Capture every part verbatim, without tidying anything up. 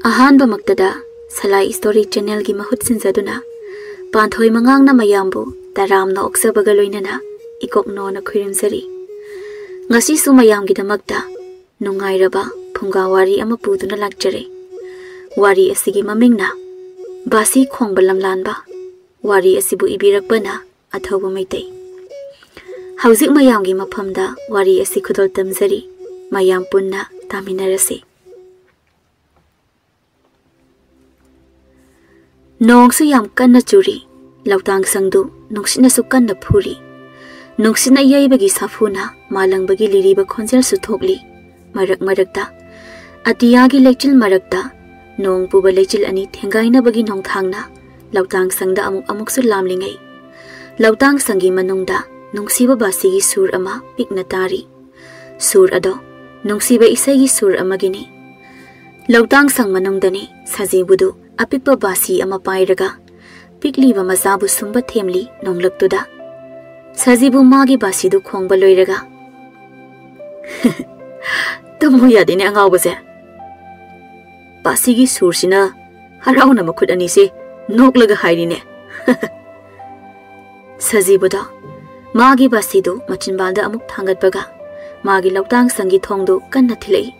ꯑꯍꯥꯟꯕꯃꯛꯇꯗ ꯁꯂꯥꯏ story ꯆꯦꯅꯦꯜꯒꯤ ꯃꯍꯨꯠ ꯁꯤꯟꯖꯗꯨꯅ ꯄꯥꯟꯊꯣꯏ ꯃꯉꯥꯡꯅ ꯃꯌꯥꯝꯕꯨ ꯇꯔꯥꯝꯅ ꯑꯣꯛꯆꯕꯒ ꯂꯣꯏꯅꯅ ꯏꯀꯣꯛꯅꯣꯅ ꯈꯨꯔꯨꯝꯖꯔꯤ꯫ ꯉꯁꯤꯁꯨ ꯃꯌꯥꯝꯒꯤꯗꯃꯛꯇ ꯅꯨꯡꯉꯥꯏꯔꯕ ꯐꯨꯡꯒꯥ ꯋꯥꯔꯤ ꯑꯃ ꯄꯨꯗꯨꯅ ꯂꯥꯛꯆꯔꯦ꯫ ꯋꯥꯔꯤ ꯑꯁꯤꯒꯤ ꯃꯃꯤꯡꯅ ꯕꯥꯁꯤ ꯈꯣꯡꯕ ꯂꯝꯂꯥꯟꯕ꯫ ꯋꯥꯔꯤ ꯑꯁꯤꯕꯨ ꯏꯕꯤꯔꯛꯄꯅ ꯑꯊꯧꯕ ꯃꯩꯇꯩ꯫ ꯍꯧꯖꯤꯛ ꯃꯌꯥꯝꯒꯤ ꯃꯐꯝꯗ ꯋꯥꯔꯤ ꯑꯁꯤ ꯈꯨꯗꯣꯜ ꯇꯝꯖꯔꯤ꯫ ꯃꯌꯥꯝ ꯄꯨꯟꯅ ꯇꯥꯃꯤꯟꯅꯔꯁꯤ꯫ ꯅꯣꯡꯁꯨ ꯌꯥꯝ ꯀꯟꯅ ꯆꯨꯔꯤ꯫ ꯂꯧꯇꯥꯡ ꯁꯪꯗꯨ ꯅꯨꯡꯁꯤꯠꯅꯁꯨ ꯀꯟꯅ ꯐꯨꯔꯤ꯫ ꯅꯨꯡꯁꯤꯠꯅ ꯌꯩꯕꯒꯤ ꯁꯥꯐꯨꯅ ꯃꯥꯂꯪꯕꯒꯤ ꯂꯤꯔꯤꯕ ꯈꯣꯟꯖꯦꯜꯁꯨ ꯊꯣꯛꯂꯤ꯫ ꯃꯔꯛ ꯃꯔꯛꯇ ꯑꯇꯤꯌꯥꯒꯤ ꯂꯩꯆꯤꯜ ꯃꯔꯛꯇ ꯅꯣꯡ ꯄꯨꯕ ꯂꯩꯆꯤꯜ ꯑꯅꯤ ꯊꯦꯡꯒꯥꯏꯅꯕꯒꯤ ꯅꯣꯡꯊꯥꯡꯅ ꯂꯧꯇꯥꯡ ꯁꯪꯗ ꯑꯃꯨꯛ ꯑꯃꯨꯛꯁꯨ ꯂꯥꯝꯂꯤꯉꯩ, ꯂꯧꯇꯥꯡ ꯁꯪꯒꯤ ꯃꯅꯨꯡꯗ ꯅꯨꯡꯁꯤꯕ ꯕꯥꯁꯤꯒꯤ ꯁꯨꯔ ꯑꯃ ꯄꯤꯛꯅ ꯇꯥꯔꯤ꯫ ꯁꯨꯔ ꯑꯗꯣ ꯅꯨꯡꯁꯤꯕ ꯏꯁꯩꯒꯤ ꯁꯨꯔ ꯑꯃꯒꯤꯅꯤ꯫ ꯂꯧꯇꯥꯡ ꯁꯪ ꯃꯅꯨꯡꯗꯅꯤ ꯁꯖꯤꯕꯨꯗꯨ ꯑꯄꯤꯛꯄ ꯕꯥꯁꯤ ꯑꯃ ꯄꯥꯏꯔꯒ ꯄꯤꯛꯂꯤꯕ ꯃꯆꯥꯕꯨ ꯁꯨꯝꯕ ꯊꯦꯝꯂꯤ ꯅꯣꯡꯂꯛꯇꯨꯗ꯫ ꯁꯖꯤꯕꯨ ꯃꯥꯒꯤ ꯕꯥꯁꯤꯗꯨ ꯈꯣꯡꯕ ꯂꯣꯏꯔꯒ, "ꯇꯨꯝꯃꯨ ꯌꯥꯗꯦꯅꯦ ꯑꯉꯥꯎꯕꯁꯦ꯫ ꯕꯥꯁꯤꯒꯤ ꯁꯨꯔꯁꯤꯅ ꯍꯔꯥꯎꯅ ꯃꯈꯨꯠ ꯑꯅꯤꯁꯦ ꯅꯣꯛꯂꯒ ꯍꯥꯏꯔꯤꯅꯦ꯫" ꯁꯖꯤꯕꯨꯗꯣ ꯃꯥꯒꯤ ꯕꯥꯁꯤꯗꯨ ꯃꯆꯤꯟꯕꯥꯜꯗ ꯑꯃꯨꯛ ꯊꯥꯡꯒꯠꯄꯒ ꯃꯥꯒꯤ ꯂꯧꯇꯥꯡ ꯁꯪꯒꯤ ꯊꯣꯡꯗꯨ ꯀꯟꯅ ꯊꯤꯜꯂꯛꯏ꯫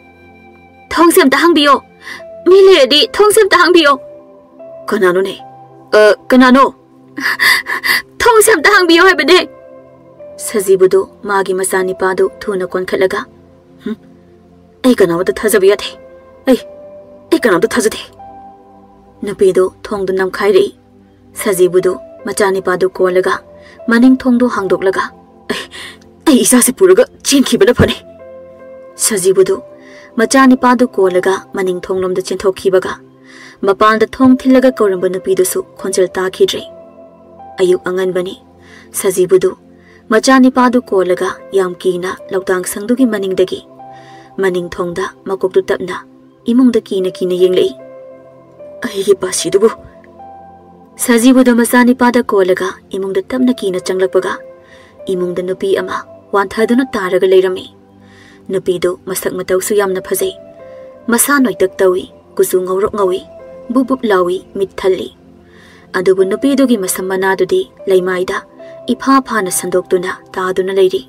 "ꯊꯣꯡꯁꯦ ꯑꯝꯇ ꯍꯥꯡꯕꯤꯌꯣ꯫ ꯃꯤ ꯂꯩꯔꯗꯤ ꯊꯣꯡꯁꯦ ꯑꯝꯇ ꯍꯥꯡꯕꯤꯌꯣ꯫" "ꯀꯅꯥꯅꯣꯅꯦ? ꯑ, ꯀꯅꯥꯅꯣ?" "ꯊꯣꯡꯁꯦ ꯑꯝꯇ ꯍꯥꯡꯕꯤꯌꯣ ꯍꯥꯏꯕꯅꯦ꯫" ꯁꯖꯤꯕꯨꯗꯨ ꯃꯥꯒꯤ ꯃꯆꯥꯅꯤꯄꯥꯗꯨ ꯊꯨꯅ ꯀꯣꯟꯈꯠꯂꯒ, "ꯍꯨꯝ, ꯑꯩ ꯀꯅꯥꯃꯠꯇ ꯊꯥꯖꯕ ꯌꯥꯗꯦ꯫ ꯑꯩ, ꯑꯩ ꯀꯅꯥꯃꯠꯇ ꯊꯥꯖꯗꯦ꯫" ꯅꯨꯄꯤꯗꯨ ꯊꯣꯡꯗꯨ ꯅꯝꯈꯥꯏꯔꯛꯏ꯫ ꯁꯖꯤꯕꯨꯗꯨ ꯃꯆꯥꯅꯤꯄꯥꯗꯨ ꯀꯣꯜꯂꯒ ꯃꯅꯤꯡ ꯊꯣꯡꯗꯨ ꯍꯥꯡꯗꯣꯛꯂꯒ, "ꯑꯩ, ꯑꯩ ꯏꯆꯥꯁꯤ ꯄꯨꯔꯒ ꯆꯦꯟꯈꯤꯕꯅ ꯐꯅꯤ꯫" ꯁꯖꯤꯕꯨꯗꯨ ꯃꯆꯥꯅꯤꯄꯥꯗꯨ ꯀꯣꯜꯂꯒ ꯃꯅꯤꯡ ꯊꯣꯡꯂꯣꯝꯗ ꯆꯦꯟꯊꯣꯛꯈꯤꯕꯒ ꯃꯄꯥꯟꯗ ꯊꯣꯡ ꯊꯤꯜꯂꯒ ꯀꯧꯔꯝꯕ ꯅꯨꯄꯤꯗꯨꯁꯨ ꯈꯣꯟꯖꯦꯜ ꯇꯥꯈꯤꯗ꯭ꯔꯦ꯫ ꯑꯌꯨꯛ ꯑꯉꯟꯕꯅꯤ꯫ ꯁꯖꯤꯕꯨꯗꯨ ꯃꯆꯥꯅꯤꯄꯥꯗꯨ ꯀꯣꯜꯂꯒ ꯌꯥꯝ ꯀꯤꯅ ꯂꯧꯇꯥꯡ ꯁꯪꯗꯨꯒꯤ ꯃꯅꯤꯡꯗꯒꯤ ꯃꯅꯤꯡ ꯊꯣꯡꯗ ꯃꯀꯣꯛꯇꯨ ꯇꯞꯅ ꯏꯃꯨꯡꯗ ꯀꯤꯅ ꯀꯤꯅ ꯌꯦꯡꯂꯛꯏ꯫ "ꯑꯩꯒꯤ ꯕꯥꯁꯤꯗꯨꯕꯨ!" ꯁꯖꯤꯕꯨꯗꯨ ꯃꯆꯥꯅꯤꯄꯥꯗ ꯀꯣꯜꯂꯒ ꯏꯃꯨꯡꯗ ꯇꯞꯅ ꯀꯤꯅ ꯆꯪꯂꯛꯄꯒ ꯏꯃꯨꯡꯗ ꯅꯨꯄꯤ ꯑꯃ ꯋꯥꯟꯊꯗꯨꯅ ꯇꯥꯔꯒ ꯂꯩꯔꯝꯃꯤ꯫ ꯅꯨꯄꯤꯗꯨ ꯃꯁꯛ ꯃꯇꯧꯁꯨ ꯌꯥꯝꯅ ꯐꯖꯩ꯫ ꯃꯁꯥ ꯅꯣꯏꯇꯛ ꯇꯧꯏ꯫ ꯀꯨꯆꯨ ꯉꯧꯔꯣꯛ ꯉꯧꯏ, ꯕꯨꯞ ꯕꯨꯞ ꯂꯥꯎꯏ, ꯃꯤꯠ ꯊꯜꯂꯤ꯫ ꯑꯗꯨꯕꯨ ꯅꯨꯄꯤꯗꯨꯒꯤ ꯃꯁꯝ ꯃꯅꯥꯗꯨꯗꯤ ꯂꯩꯃꯥꯏꯗ ꯏꯐꯥ ꯐꯥꯅ ꯁꯟꯗꯣꯛꯇꯨꯅ ꯇꯥꯗꯨꯅ ꯂꯩꯔꯤ꯫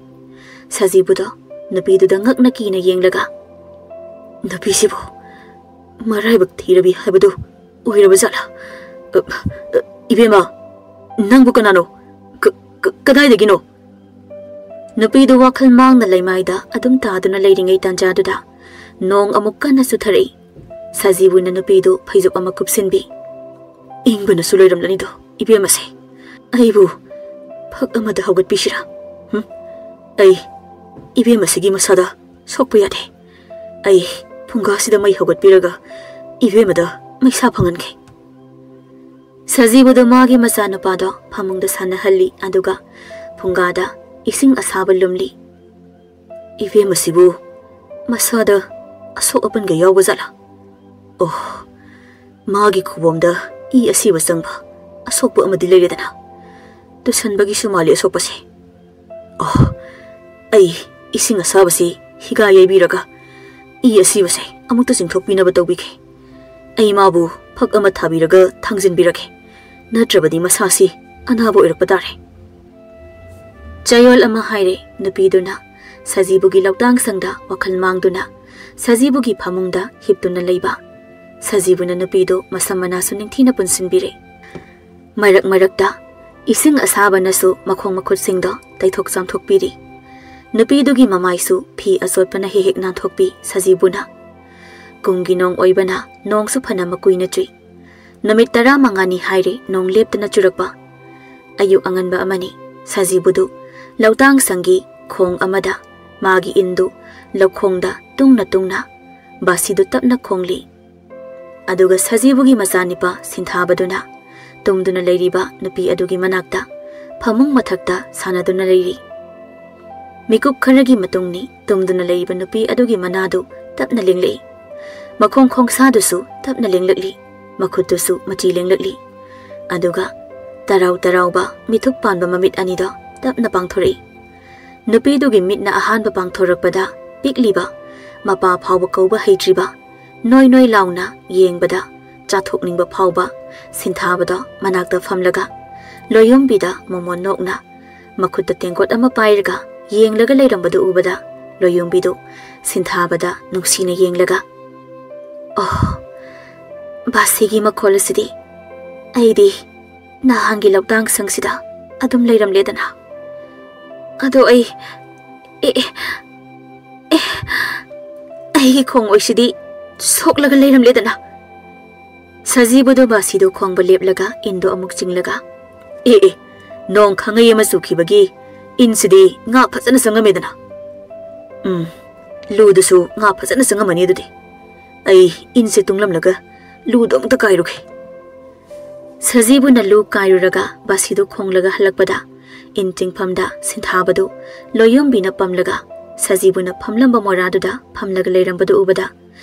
ꯁꯖꯤꯕꯨꯗꯣ ꯅꯨꯄꯤꯗꯨꯗ ꯉꯛꯅ ꯀꯤꯅ ꯌꯦꯡꯂꯒ, "ꯅꯨꯄꯤꯁꯤꯕꯨ ꯃꯔꯥꯏꯕꯛ ꯊꯤꯔꯕꯤ ꯍꯥꯏꯕꯗꯨ ꯑꯣꯏꯔꯕ ꯖꯥꯠꯂꯥ? ꯑ, ꯑ, ꯏꯕꯦꯝꯃ, ꯅꯪꯕꯨ ꯀꯅꯥꯅꯣ? ꯀ-, ꯀ-, ꯀꯗꯥꯏꯗꯒꯤꯅꯣ?" ꯅꯨꯄꯤꯗꯨ ꯋꯥꯈꯜ ꯃꯥꯡꯅ ꯂꯩꯃꯥꯏꯗ ꯑꯗꯨꯝ ꯇꯥꯗꯨꯅ ꯂꯩꯔꯤꯉꯩ ꯇꯥꯟꯖꯥꯗꯨꯗ ꯅꯣꯡ ꯑꯃꯨꯛ ꯀꯟꯅ ꯆꯨꯊꯔꯛꯏ꯫ ꯁꯖꯤꯕꯨꯅ ꯅꯨꯄꯤꯗꯨ ꯐꯩꯖꯨꯞ ꯑꯃ ꯀꯨꯞꯁꯤꯟꯕꯤ꯫ "ꯏꯪꯕꯅꯁꯨ ꯂꯣꯏꯔꯝꯂꯅꯤꯗꯣ, ꯏꯕꯦꯝꯃꯁꯦ꯫ ꯑꯩꯕꯨ ꯐꯛ ꯑꯃꯗ ꯍꯧꯒꯠꯄꯤꯁꯤꯔꯥ? ꯍꯨꯝ? ꯑꯩ ꯏꯕꯦꯝꯃꯁꯤꯒꯤ ꯃꯁꯥꯗ ꯁꯣꯛꯄ ꯌꯥꯗꯦ꯫ ꯑꯩ ꯐꯨꯡꯒꯥꯁꯤꯗ ꯃꯩ ꯍꯧꯒꯠꯄꯤꯔꯒ ꯏꯕꯦꯝꯃꯗ ꯃꯩꯁꯥ ꯐꯪꯍꯟꯒꯦ꯫" ꯁꯖꯤꯕꯨꯗ ꯃꯥꯒꯤ ꯃꯆꯥꯅꯨꯄꯥꯗꯣ ꯐꯃꯨꯡꯗ ꯁꯥꯟꯅꯍꯜꯂꯤ, ꯑꯗꯨꯒ ꯐꯨꯡꯒꯥꯗ ꯏꯁꯤꯡ ꯑꯁꯥꯕ ꯂꯨꯝꯂꯤ꯫ "ꯏꯕꯦꯝꯃꯁꯤꯕꯨ ꯃꯁꯥꯗ ꯑꯁꯣꯛ ꯑꯄꯟꯒ ꯌꯥꯎꯕ ꯖꯥꯠꯂꯥ? ꯑꯣ, ꯃꯥꯒꯤ ꯈꯨꯕꯣꯝꯗ ꯏ ꯑꯁꯤꯕ ꯆꯪꯕ ꯑꯁꯣꯛꯄ ꯑꯃꯗꯤ ꯂꯩꯔꯦꯗꯅ꯫ ꯇꯨꯁꯟꯕꯒꯤꯁꯨ ꯃꯥꯜꯂꯤ ꯑꯁꯣꯛꯄꯁꯦ꯫ ꯑꯣ, ꯑꯩ ꯏꯁꯤꯡ ꯑꯁꯥꯕꯁꯤ ꯍꯤꯒꯥ ꯌꯩꯕꯤꯔꯒ ꯏ ꯑꯁꯤꯕꯁꯦ ꯑꯃꯨꯛꯇ ꯆꯤꯡꯊꯣꯛꯄꯤꯅꯕ ꯇꯧꯕꯤꯒꯦ꯫ ꯑꯩ ꯃꯥꯕꯨ ꯐꯛ ꯑꯃ ꯊꯥꯕꯤꯔꯒ ꯊꯥꯡꯖꯤꯟꯕꯤꯔꯒꯦ꯫ ꯅꯠꯇ꯭ꯔꯕꯗꯤ ꯃꯁꯥꯁꯤ ꯑꯅꯥꯕ ꯑꯣꯏꯔꯛꯄ ꯇꯥꯔꯦ꯫" ꯆꯌꯣꯜ ꯑꯃ ꯍꯥꯏꯔꯦ ꯅꯨꯄꯤꯗꯨꯅ ꯁꯖꯤꯕꯨꯒꯤ ꯂꯧꯇꯥꯡ ꯁꯪꯗ ꯋꯥꯈꯜ ꯃꯥꯡꯗꯨꯅ ꯁꯖꯤꯕꯨꯒꯤ ꯐꯃꯨꯡꯗ ꯍꯤꯞꯇꯨꯅ ꯂꯩꯕ꯫ ꯁꯖꯤꯕꯨꯅ ꯅꯨꯄꯤꯗꯨ ꯃꯁꯝ ꯃꯅꯥꯁꯨ ꯅꯤꯡꯊꯤꯅ ꯄꯨꯟꯁꯤꯟꯕꯤꯔꯦ꯫ ꯃꯔꯛ ꯃꯔꯛꯇ ꯏꯁꯤꯡ ꯑꯁꯥꯕꯅꯁꯨ ꯃꯈꯣꯡ ꯃꯈꯨꯠꯁꯤꯡꯗꯣ ꯇꯩꯊꯣꯛ ꯆꯥꯝꯊꯣꯛꯄꯤꯔꯤ꯫ ꯅꯨꯄꯤꯗꯨꯒꯤ ꯃꯃꯥꯏꯁꯨ ꯐꯤ ꯑꯆꯣꯠꯄꯅ ꯍꯦꯛ ꯍꯦꯛ ꯅꯥꯟꯊꯣꯛꯄꯤ ꯁꯖꯤꯕꯨꯅ꯫ ꯀꯨꯝꯒꯤ ꯅꯣꯡ ꯑꯣꯏꯕꯅ ꯅꯣꯡꯁꯨ ꯐꯅ ꯃꯀꯨꯏꯅ ꯆꯨꯏ꯫ ꯅꯨꯃꯤꯠ ꯇꯔꯥꯃꯉꯥꯅꯤ ꯍꯥꯏꯔꯦ ꯅꯣꯡ ꯂꯦꯞꯇꯅ ꯆꯨꯔꯛꯄ꯫ ꯑꯌꯨꯛ ꯑꯉꯟꯕ ꯑꯃꯅꯤ꯫ ꯁꯖꯤꯕꯨꯗꯨ ꯂꯧꯇꯥꯡ ꯁꯪꯒꯤ ꯈꯣꯡ ꯑꯃꯗ ꯃꯥꯒꯤ ꯏꯟꯗꯨ ꯂꯧꯈꯣꯡꯗ ꯇꯨꯡꯅ ꯇꯨꯡꯅ ꯕꯥꯁꯤꯗꯨ ꯇꯞꯅ ꯈꯣꯡꯂꯤ꯫ ꯑꯗꯨꯒ ꯁꯖꯤꯕꯨꯒꯤ ꯃꯆꯥꯅꯤꯄꯥ ꯁꯤꯟꯊꯥꯕꯗꯨꯅ ꯇꯨꯝꯗꯨꯅ ꯂꯩꯔꯤꯕ ꯅꯨꯄꯤ ꯑꯗꯨꯒꯤ ꯃꯅꯥꯛꯇ ꯐꯃꯨꯡ ꯃꯊꯛꯇ ꯁꯥꯟꯅꯗꯨꯅ ꯂꯩꯔꯤ꯫ ꯃꯤꯀꯨꯞ ꯈꯔꯒꯤ ꯃꯇꯨꯡꯅꯤ ꯇꯨꯝꯗꯨꯅ ꯂꯩꯔꯤꯕ ꯅꯨꯄꯤ ꯑꯗꯨꯒꯤ ꯃꯅꯥꯗꯨ ꯇꯞꯅ ꯂꯦꯡꯂꯛꯏ꯫ ꯃꯈꯣꯡ ꯈꯣꯡꯁꯥꯗꯨꯁꯨ ꯇꯞꯅ ꯂꯦꯡꯂꯛꯂꯤ꯫ ꯃꯈꯨꯠꯇꯨꯁꯨ ꯃꯆꯤ ꯂꯦꯡꯂꯛꯂꯤ꯫ ꯑꯗꯨꯒ ꯇꯔꯥꯎ ꯇꯔꯥꯎꯕ ꯃꯤꯊꯨꯞ ꯄꯥꯟꯕ ꯃꯃꯤꯠ ꯑꯅꯤꯗꯣ ꯇꯞꯅ ꯄꯥꯡꯊꯣꯔꯛꯏ꯫ ꯅꯨꯄꯤꯗꯨꯒꯤ ꯃꯤꯠꯅ ꯑꯍꯥꯟꯕ ꯄꯥꯡꯊꯣꯔꯛꯄꯗ ꯄꯤꯛꯂꯤꯕ, ꯃꯄꯥ ꯐꯥꯎꯕ ꯀꯧꯕ ꯍꯩꯇ꯭ꯔꯤꯕ, ꯅꯣꯏ ꯅꯣꯏ ꯂꯥꯎꯅ ꯌꯦꯡꯕꯗ ꯆꯥꯊꯣꯛꯅꯤꯡꯕ ꯐꯥꯎꯕ ꯁꯤꯟꯊꯥꯕꯗꯣ ꯃꯅꯥꯛꯇ ꯐꯝꯂꯒ ꯂꯣꯌꯣꯝꯕꯤꯗ ꯃꯣꯃꯣꯟ ꯅꯣꯛꯅ ꯃꯈꯨꯠꯇ ꯇꯦꯡꯀꯣꯠ ꯑꯃ ꯄꯥꯏꯔꯒ ꯌꯦꯡꯂꯒ ꯂꯩꯔꯝꯕꯗꯨ ꯎꯕꯗ ꯂꯣꯌꯣꯝꯕꯤꯗꯨ ꯁꯤꯟꯊꯥꯕꯗ ꯅꯨꯡꯁꯤꯅ ꯌꯦꯡꯂꯒ, "ꯑꯣ, ꯕꯥꯁꯤꯒꯤ ꯃꯈꯣꯜ ꯑꯁꯤꯗꯤ ꯑꯩꯗꯤ ꯅꯍꯥꯟꯒꯤ ꯂꯧꯇꯥꯡ ꯁꯪꯁꯤꯗ ꯑꯗꯨꯝ ꯂꯩꯔꯝꯂꯦꯗꯅ꯫ ꯑꯗꯣ ꯑꯩ, ꯑꯦ, ꯑꯦ, ꯑꯦ, ꯑꯩꯒꯤ ꯈꯣꯡꯑꯣꯏꯁꯤꯗꯤ ꯁꯣꯛꯂꯒ ꯂꯩꯔꯝꯂꯦꯗꯅ꯫" ꯁꯖꯤꯕꯨꯗꯣ ꯕꯥꯁꯤꯗꯣ ꯈꯣꯡꯕ ꯂꯦꯞꯂꯒ ꯏꯟꯗꯣ ꯑꯃꯨꯛ ꯆꯤꯡꯂꯒ, "ꯑꯦ, ꯑꯦ, ꯅꯣꯡ ꯈꯪꯉꯩ ꯑꯃ ꯆꯨꯈꯤꯕꯒꯤ ꯏꯟꯁꯤꯗꯤ ꯉꯥ ꯐꯖꯅ ꯆꯪꯉꯝꯃꯦꯗꯅ꯫ ꯎꯝ, ꯂꯨꯗꯨꯁꯨ ꯉꯥ ꯐꯖꯅ ꯆꯪꯉꯝꯃꯅꯤ ꯑꯗꯨꯗꯤ꯫ ꯑꯩ ꯏꯟꯁꯦ ꯇꯨꯡꯂꯝꯂꯒ ꯂꯨꯗꯣ ꯑꯃꯨꯛꯇ ꯀꯥꯏꯔꯨꯒꯦ꯫" ꯁꯖꯤꯕꯨꯅ ꯂꯨ ꯀꯥꯏꯔꯨꯔꯒ ꯕꯥꯁꯤꯗꯨ ꯈꯣꯡꯂꯒ ꯍꯜꯂꯛꯄꯗ, ꯏꯟ ꯆꯤꯡꯐꯝꯗ ꯁꯤꯟꯊꯥꯕꯗꯨ ꯂꯣꯌꯣꯝꯕꯤꯅ ꯄꯝꯂꯒ ꯁꯖꯤꯕꯨꯅ ꯐꯝꯂꯝꯕ ꯃꯣꯔꯥꯗꯨꯗ ꯐꯝꯂꯒ ꯂꯩꯔꯝꯕꯗꯨ ꯎꯕꯗ,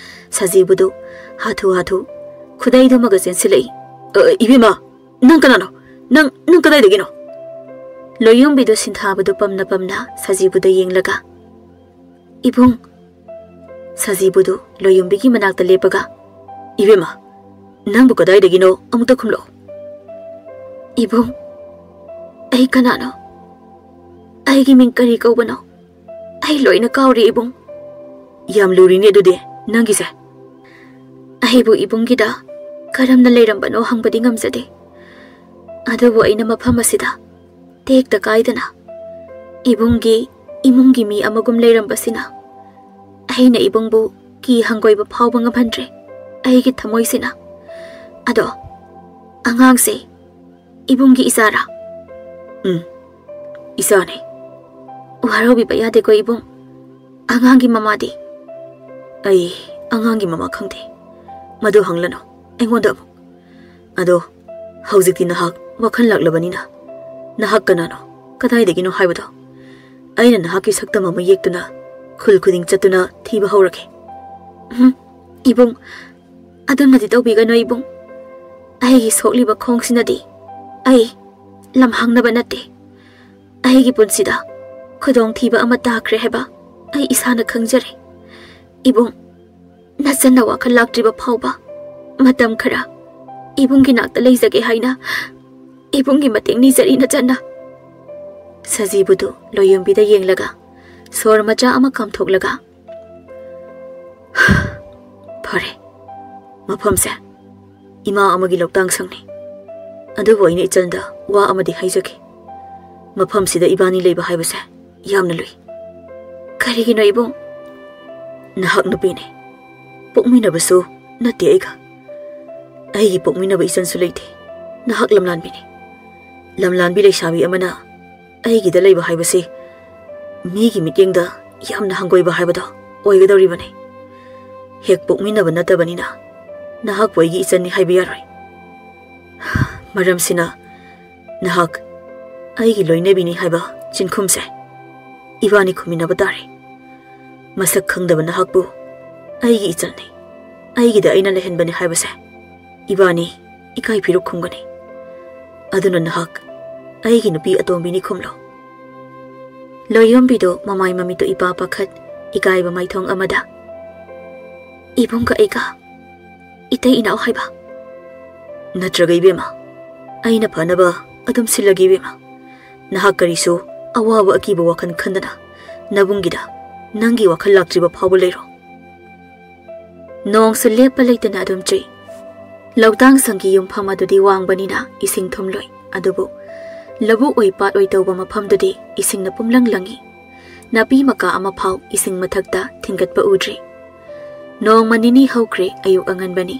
ꯁꯖꯤꯕꯨꯗꯨ ꯍꯥꯊꯨ ꯍꯥꯊꯨ ꯈꯨꯗꯩꯗꯨꯃꯒ ꯆꯦꯟꯁꯤꯜꯂꯛꯏ꯫ "ꯑ, ꯏꯕꯦꯝꯃ, ꯅꯪ ꯀꯅꯥꯅꯣ? ꯅꯪ, ꯅꯪ ꯀꯗꯥꯏꯗꯒꯤꯅꯣ?" ꯂꯣꯌꯣꯝꯕꯤꯗꯨ ꯁꯤꯟꯊꯥꯕꯗꯨ ꯄꯝꯅ ꯄꯝꯅ ꯁꯖꯤꯕꯨꯗ ꯌꯦꯡꯂꯒ, "ꯏꯕꯨꯡ꯫" ꯁꯖꯤꯕꯨꯗꯨ ꯂꯣꯌꯣꯝꯕꯤꯒꯤ ꯃꯅꯥꯛꯇ ꯂꯦꯞꯄꯒ, "ꯏꯕꯦꯝꯃ, ꯅꯪꯕꯨ ꯀꯗꯥꯏꯗꯒꯤꯅꯣ? ꯑꯃꯨꯛꯇ ꯈꯨꯝꯂꯛꯑꯣ꯫" "ꯏꯕꯨꯡ, ꯑꯩ ꯀꯅꯥꯅꯣ? ꯑꯩꯒꯤ ꯃꯤꯡ ꯀꯔꯤ ꯀꯧꯕꯅꯣ? ꯑꯩ ꯂꯣꯏꯅ ꯀꯥꯎꯔꯦ, ꯏꯕꯨꯡ꯫" "ꯌꯥꯝ ꯂꯨꯔꯤꯅꯦ ꯑꯗꯨꯗꯤ ꯅꯪꯒꯤꯁꯦ꯫" "ꯑꯩꯕꯨ ꯏꯕꯨꯡꯒꯤꯗ ꯀꯔꯝꯅ ꯂꯩꯔꯝꯕꯅꯣ ꯍꯪꯕꯗꯤ ꯉꯝꯖꯗꯦ, ꯑꯗꯨꯕꯨ ꯑꯩꯅ ꯃꯐꯝ ꯑꯁꯤꯗ ꯇꯦꯛꯇ ꯀꯥꯏꯗꯅ ꯏꯕꯨꯡꯒꯤ ꯏꯃꯨꯡꯒꯤ ꯃꯤ ꯑꯃꯒꯨꯝ ꯂꯩꯔꯝꯕꯁꯤꯅ ꯑꯩꯅ ꯏꯕꯨꯡꯕꯨ ꯀꯤ ꯍꯪꯒꯣꯏꯕ ꯐꯥꯎꯕ ꯉꯝꯍꯟꯗ꯭ꯔꯦ ꯑꯩꯒꯤ ꯊꯃꯣꯏꯁꯤꯅ꯫ ꯑꯗꯣ ꯑꯉꯥꯡꯁꯦ ꯏꯕꯨꯡꯒꯤ ꯏꯆꯥꯔꯥ?" "ꯎꯝ, ꯏꯆꯥꯅꯦ꯫" "ꯋꯥꯔꯧꯕꯤꯕ ꯌꯥꯗꯦꯀꯣ ꯏꯕꯨꯡ, ꯑꯉꯥꯡꯒꯤ ꯃꯃꯥꯗꯤ?" "ꯑꯩ ꯑꯉꯥꯡꯒꯤ ꯃꯃꯥ ꯈꯪꯗꯦ, ꯃꯗꯨ ꯍꯪꯂꯅꯨ ꯑꯩꯉꯣꯟꯗ ꯑꯃꯨꯛ꯫ ꯑꯗꯣ ꯍꯧꯖꯤꯛꯇꯤ ꯅꯍꯥꯛ ꯋꯥꯈꯜ ꯂꯥꯛꯂꯕꯅꯤꯅ, ꯅꯍꯥꯛ ꯀꯅꯥꯅꯣ, ꯀꯗꯥꯏꯗꯒꯤꯅꯣ ꯍꯥꯏꯕꯗꯣ ꯑꯩꯅ ꯅꯍꯥꯛꯀꯤ ꯁꯛꯇꯝ ꯑꯃ ꯌꯦꯛꯇꯨꯅ ꯈꯨꯜ ꯈꯨꯗꯤꯡ ꯆꯠꯇꯨꯅ ꯊꯤꯕ ꯍꯧꯔꯒꯦ꯫" "ꯎꯝ, ꯏꯕꯨꯡ, ꯑꯗꯨꯝꯅꯗꯤ ꯇꯧꯕꯤꯒꯅꯨ ꯏꯕꯨꯡ꯫ ꯑꯩꯒꯤ ꯁꯣꯛꯂꯤꯕ ꯈꯣꯡꯁꯤꯅꯗꯤ ꯑꯩ ꯂꯝꯍꯥꯡꯅꯕ ꯅꯠꯇꯦ꯫ ꯑꯩꯒꯤ ꯄꯨꯟꯁꯤꯗ ꯈꯨꯗꯣꯡꯊꯤꯕ ꯑꯃ ꯇꯥꯈ꯭ꯔꯦ ꯍꯥꯏꯕ ꯑꯩ ꯏꯁꯥꯅ ꯈꯪꯖꯔꯦ꯫ ꯏꯕꯨꯡ, ꯅꯆꯟꯅ ꯋꯥꯈꯜ ꯂꯥꯛꯇ꯭ꯔꯤꯕ ꯐꯥꯎꯕ ꯃꯇꯝ ꯈꯔ ꯏꯕꯨꯡꯒꯤ ꯅꯥꯛꯇ ꯂꯩꯖꯒꯦ ꯍꯥꯏꯅ ꯏꯕꯨꯡꯒꯤ ꯃꯇꯦꯡ ꯅꯤꯖꯔꯤ ꯅꯆꯟꯅ꯫ ꯁꯖꯤꯕꯨꯗꯨ ꯂꯣꯌꯨꯝꯕꯤꯗ ꯌꯦꯡꯂꯒ ꯁꯣꯔ ꯃꯆꯥ ꯑꯃ ꯀꯥꯝꯊꯣꯛꯂꯒ, "ꯐꯔꯦ, ꯃꯐꯝꯁꯦ ꯏꯃꯥ ꯑꯃꯒꯤ ꯂꯧꯇꯥꯡ ꯁꯪꯅꯤ꯫ ꯑꯗꯨꯕꯨ ꯑꯩꯅ ꯏꯆꯟꯗ ꯋꯥ ꯑꯃꯗꯤ ꯍꯥꯏꯖꯒꯦ꯫ ꯃꯐꯝꯁꯤꯗ ꯏꯕꯥꯅꯤ ꯂꯩꯕ ꯍꯥꯏꯕꯁꯦ ꯌꯥꯝꯅ ꯂꯨꯏ꯫" "ꯀꯔꯤꯒꯤꯅꯣ ꯏꯕꯨꯡ?" "ꯅꯍꯥꯛ ꯅꯨꯄꯤꯅꯤ꯫ ꯄꯣꯛꯃꯤꯟꯅꯕꯁꯨ ꯅꯠꯇꯦ ꯑꯩꯒ꯫ ꯑꯩꯒꯤ ꯄꯣꯛꯃꯤꯟꯅꯕ ꯏꯆꯟꯁꯨ ꯂꯩꯇꯦ꯫ ꯅꯍꯥꯛ ꯂꯝꯂꯥꯟꯕꯤꯅꯤ꯫ ꯂꯝꯂꯥꯟꯕꯤ ꯂꯩꯁꯥꯕꯤ ꯑꯃꯅ ꯑꯩꯒꯤꯗ ꯂꯩꯕ ꯍꯥꯏꯕꯁꯤ ꯃꯤꯒꯤ ꯃꯤꯠꯌꯦꯡꯗ ꯌꯥꯝꯅ ꯍꯪꯒꯣꯏꯕ ꯍꯥꯏꯕꯗꯣ ꯑꯣꯏꯒꯗꯧꯔꯤꯕꯅꯤ꯫ ꯍꯦꯛ ꯄꯣꯛꯃꯤꯟꯅꯕ ꯅꯠꯇꯕꯅꯤꯅ ꯅꯍꯥꯛꯄꯨ ꯑꯩꯒꯤ ꯏꯆꯟꯅꯤ ꯍꯥꯏꯕ ꯌꯥꯔꯣꯏ꯫ ꯃꯔꯝꯁꯤꯅ ꯅꯍꯥꯛ ꯑꯩꯒꯤ ꯂꯣꯏꯅꯕꯤꯅꯤ ꯍꯥꯏꯕ ꯆꯤꯡꯈꯨꯝꯁꯦ ꯏꯕꯥꯅꯤ ꯈꯨꯝꯃꯤꯟꯅꯕ ꯇꯥꯔꯦ꯫ ꯃꯁꯛ ꯈꯪꯗꯕ ꯅꯍꯥꯛꯄꯨ ꯑꯩꯒꯤ ꯏꯆꯟꯅꯤ, ꯑꯩꯒꯤꯗ ꯑꯩꯅ ꯂꯩꯍꯟꯕꯅꯤ ꯍꯥꯏꯕꯁꯦ ꯏꯕꯥꯅꯤ ꯏꯀꯥꯏ ꯐꯤꯔꯨꯛ ꯈꯨꯝꯒꯅꯤ꯫ ꯑꯗꯨꯅ ꯅꯍꯥꯛ ꯑꯩꯒꯤ ꯅꯨꯄꯤ ꯑꯇꯣꯝꯕꯤꯅꯤ ꯈꯨꯝꯂꯣ꯫" ꯂꯣꯌꯣꯝꯕꯤꯗꯣ ꯃꯃꯥꯏ ꯃꯃꯤꯠꯇꯣ ꯏꯄꯥ ꯄꯥꯈꯠ, ꯏꯀꯥꯏꯕ ꯃꯥꯏꯊꯣꯡ ꯑꯃꯗ, "ꯏꯕꯨꯡꯒ ꯑꯩꯒ ꯏꯇꯩ ꯏꯅꯥꯎ ꯍꯥꯏꯕ?" "ꯅꯠꯇ꯭ꯔꯒ ꯏꯕꯦꯝꯃ, ꯑꯩꯅ ꯐꯅꯕ ꯑꯗꯨꯝ ꯁꯤꯜꯂꯒꯦ ꯏꯕꯦꯝꯃ꯫ ꯅꯍꯥꯛ ꯀꯔꯤꯁꯨ ꯑꯋꯥꯕ ꯑꯀꯤꯕ ꯋꯥꯈꯜ ꯈꯟꯗꯅ ꯅꯕꯨꯡꯒꯤꯗ ꯅꯪꯒꯤ ꯋꯥꯈꯜ ꯂꯥꯛꯇ꯭ꯔꯤꯕ ꯐꯥꯎꯕ ꯂꯩꯔꯣ꯫" ꯅꯣꯡꯁꯨ ꯂꯦꯞꯄ ꯂꯩꯇꯅ ꯑꯗꯨꯝ ꯆꯨꯏ꯫ ꯂꯧꯇꯥꯡ ꯁꯪꯒꯤ ꯌꯨꯝꯐꯝ ꯑꯗꯨꯗꯤ ꯋꯥꯡꯕꯅꯤꯅ ꯏꯁꯤꯡ ꯊꯨꯝꯂꯣꯏ, ꯑꯗꯨꯕꯨ ꯂꯧꯕꯨꯛ ꯑꯣꯏ ꯄꯥꯠ ꯑꯣꯏ ꯇꯧꯕ ꯃꯐꯝꯗꯨꯗꯤ ꯏꯁꯤꯡꯅ ꯄꯨꯝꯂꯪ ꯂꯪꯉꯤ꯫ ꯅꯥꯄꯤ ꯃꯀꯥ ꯑꯃ ꯐꯥꯎ ꯏꯁꯤꯡ ꯃꯊꯛꯇ ꯊꯤꯡꯒꯠꯄ ꯎꯗ꯭ꯔꯤ꯫ ꯅꯣꯡꯃ ꯅꯤꯅꯤ ꯍꯧꯈ꯭ꯔꯦ, ꯑꯌꯨꯛ ꯑꯉꯟꯕꯅꯤ꯫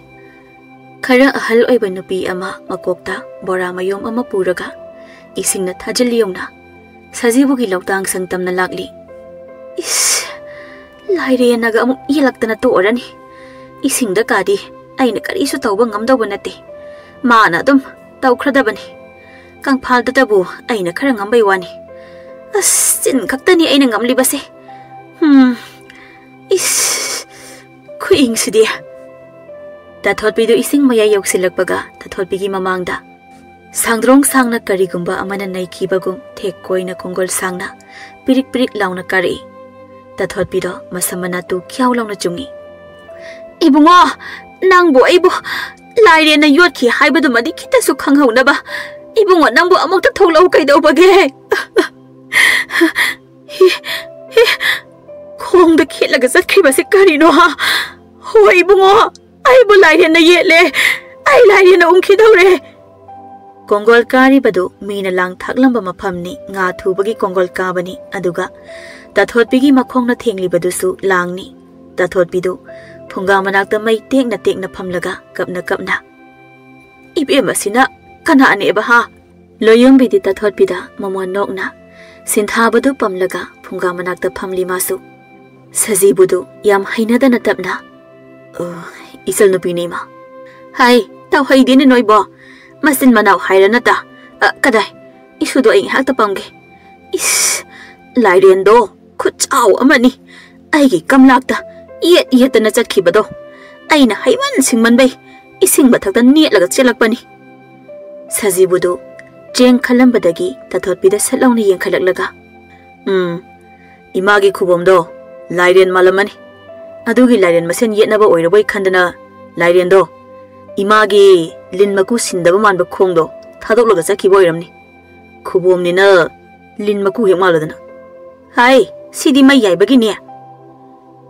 ꯈꯔ ꯑꯍꯜ ꯑꯣꯏꯕ ꯅꯨꯄꯤ ꯑꯃ ꯃꯀꯣꯛꯇ ꯕꯣꯔꯥ ꯃꯌꯣꯝ ꯑꯃ ꯄꯨꯔꯒ ꯏꯁꯤꯡꯅ ꯊꯥꯖꯤꯜꯂꯤꯌꯧꯅ ꯁꯖꯤꯕꯨꯒꯤ ꯂꯧꯇꯥꯡ ꯁꯪ ꯇꯝꯅ ꯂꯥꯛꯂꯤ꯫ "ꯏꯁ, ꯂꯥꯏꯔꯦꯟꯅꯒ ꯑꯃꯨꯛ ꯌꯦꯜꯂꯛꯇꯅ ꯇꯣꯛꯑꯔꯅꯤ꯫ ꯏꯁꯤꯡꯗ ꯀꯥꯗꯤ ꯑꯩꯅ ꯀꯔꯤꯁꯨ ꯇꯧꯕ ꯉꯝꯗꯧꯕ ꯅꯠꯇꯦ꯫ ꯃꯥꯅ ꯑꯗꯨꯝ ꯇꯧꯈ꯭ꯔꯗꯕꯅꯤ꯫ ꯀꯪꯐꯥꯜꯗꯨꯗꯕꯨ ꯑꯩꯅ ꯈꯔ ꯉꯝꯕꯩ ꯋꯥꯅꯤ꯫ ꯑꯁ, ꯆꯤꯟ ꯈꯛꯇꯅꯤ ꯑꯩꯅ ꯉꯝꯂꯤꯕꯁꯦ꯫ ꯍꯨꯝ, ꯏꯁ, ꯈꯨꯏꯪꯁꯤꯗꯤ꯫" ꯇꯥꯊꯣꯠꯄꯤꯗꯨ ꯏꯁꯤꯡ ꯃꯌꯥꯏ ꯌꯧꯁꯤꯜꯂꯛꯄꯒ ꯇꯥꯊꯣꯠꯄꯤꯒꯤ ꯃꯃꯥꯡꯗ ꯁꯥꯡꯗ꯭ꯔꯣꯡ ꯁꯥꯡꯅ ꯀꯔꯤꯒꯨꯝꯕ ꯑꯃꯅ ꯅꯩꯈꯤꯕꯒꯨꯝ ꯊꯦꯛ ꯀꯣꯏꯅ ꯀꯣꯡꯒꯣꯜ ꯁꯥꯡꯅ ꯄꯤꯔꯤꯛ ꯄꯤꯔꯤꯛ ꯂꯥꯎꯅ ꯀꯥꯔꯛꯏ꯫ ꯇꯥꯊꯣꯠꯄꯤꯗꯣ ꯃꯁꯝ ꯃꯅꯥ ꯇꯨ ꯈ꯭ꯌꯥꯎ ꯂꯥꯎꯅ ꯆꯨꯡꯉꯤ꯫ ꯏꯕꯨꯡꯉꯣ, ꯅꯪꯕꯨ ꯑꯩꯕꯨ ꯂꯥꯏꯔꯦꯟꯅ ꯌꯣꯠꯈꯤ ꯍꯥꯏꯕꯗꯨꯃꯗꯤ ꯈꯤꯇꯁꯨ ꯈꯪꯍꯧꯅꯕ꯫ ꯏꯕꯨꯡꯉꯣ, ꯅꯪꯕꯨ ꯑꯃꯨꯛꯇ ꯊꯣꯛꯂꯛꯎ ꯀꯩꯗꯧꯕꯒꯦ? ꯍꯤ, ꯍꯤ, ꯈꯣꯡꯗ ꯈꯦꯠꯂꯒ ꯆꯠꯈ꯭ꯔꯤꯕꯁꯤ ꯀꯔꯤꯅꯣ, ꯍꯥ? ꯍꯣꯏ ꯏꯕꯨꯡꯉꯣ, ꯑꯩꯕꯨ ꯂꯥꯏꯔꯦꯟꯅ ꯌꯦꯠꯂꯦ꯫ ꯑꯩ ꯂꯥꯏꯔꯦꯟꯅ ꯎꯝꯈꯤꯗꯧꯔꯦ꯫ ꯀꯣꯡꯒꯣꯜ ꯀꯥꯔꯤꯕꯗꯨ ꯃꯤꯅ ꯂꯥꯡ ꯊꯥꯛꯂꯝꯕ ꯃꯐꯝꯅꯤ꯫ ꯉꯥ ꯊꯨꯕꯒꯤ ꯀꯣꯡꯒꯣꯜ ꯀꯥꯕꯅꯤ꯫ ꯑꯗꯨꯒ ꯇꯥꯊꯣꯠꯄꯤꯒꯤ ꯃꯈꯣꯡꯅ ꯊꯦꯡꯂꯤꯕꯗꯨꯁꯨ ꯂꯥꯡꯅꯤ꯫ ꯇꯥꯊꯣꯠꯄꯤꯗꯨ ꯐꯨꯡꯒꯥ ꯃꯅꯥꯛꯇ ꯃꯩ ꯇꯦꯛꯅ ꯇꯦꯛꯅ ꯐꯝꯂꯒ ꯀꯞꯅ ꯀꯞꯅ, "ꯏꯕꯦꯝꯃꯁꯤꯅ ꯀꯅꯥꯅꯦꯕ, ꯍꯥ?" ꯂꯣꯌꯨꯝꯕꯤꯗꯤ ꯇꯥꯊꯣꯠꯄꯤꯗ ꯃꯃꯣꯟ ꯅꯣꯛꯅ ꯁꯤꯟꯊꯥꯕꯗꯨ ꯄꯝꯂꯒ ꯐꯨꯡꯒꯥ ꯃꯅꯥꯛꯇ ꯐꯝꯂꯤ ꯃꯥꯁꯨ꯫ ꯁꯖꯤꯕꯨꯗꯨ ꯌꯥꯝ ꯍꯩꯅꯗꯅ ꯇꯞꯅ, "ꯑ, ꯏꯆꯜꯅꯨꯄꯤꯅꯦ, ꯏꯃꯥ꯫" "ꯍꯥꯏ, ꯇꯧꯍꯩꯗꯦꯅꯦ ꯅꯣꯏꯕꯣ꯫ ꯃꯆꯤꯟ ꯃꯅꯥꯎ ꯍꯥꯏꯔ ꯅꯠꯇ꯫ ꯑ, ꯀꯗꯥꯏ? ꯏꯁꯨꯗꯣ ꯑꯩ ꯉꯥꯏꯍꯥꯛꯇ ꯄꯝꯒꯦ꯫ ꯏꯁ, ꯂꯥꯏꯔꯦꯟꯗꯣ ꯈꯨꯠ ꯆꯥꯎ ꯑꯃꯅꯤ꯫ ꯑꯩꯒꯤ ꯀꯝꯂꯥꯛꯇ ꯌꯦꯠ ꯌꯦꯠꯇꯅ ꯆꯠꯈꯤꯕꯗꯣ ꯑꯩꯅ ꯍꯩꯃꯟ ꯁꯤꯡꯃꯟꯕꯩ ꯏꯁꯤꯡ ꯃꯊꯛꯇ ꯅꯦꯠꯂꯒ ꯆꯦꯜꯂꯛꯄꯅꯤ꯫" ꯁꯖꯤꯕꯨꯗꯨ ꯆꯦꯡ ꯈꯜꯂꯝꯕꯗꯒꯤ ꯇꯥꯊꯣꯠꯄꯤꯗ ꯁꯠ ꯂꯥꯎꯅ ꯌꯦꯡꯈꯠꯂꯛꯂꯒ, "ꯎꯝ, ꯏꯃꯥꯒꯤ ꯈꯨꯕꯣꯝꯗꯣ ꯂꯥꯏꯔꯦꯟ ꯃꯥꯜꯂꯝꯃꯅꯤ꯫ ꯑꯗꯨꯒꯤ ꯂꯥꯏꯔꯦꯟ ꯃꯁꯦꯟ ꯌꯦꯠꯅꯕ ꯑꯣꯏꯔꯕꯣꯏ ꯈꯟꯗꯅ ꯂꯥꯏꯔꯦꯟꯗꯣ ꯏꯃꯥꯒꯤ ꯂꯤꯟ ꯃꯀꯨ ꯁꯤꯟꯗꯕ ꯃꯥꯟꯕ ꯈꯣꯡꯗꯣ ꯊꯥꯗꯣꯛꯂꯒ ꯆꯠꯈꯤꯕ ꯑꯣꯏꯔꯝꯅꯤ꯫ ꯈꯨꯕꯣꯝꯅꯤꯅ ꯂꯤꯟ ꯃꯀꯨ ꯍꯦꯛ ꯃꯥꯜꯂꯗꯅ꯫ ꯍꯥꯏ, ꯁꯤꯗꯤ ꯃꯩ ꯌꯥꯏꯕꯒꯤꯅꯦ꯫"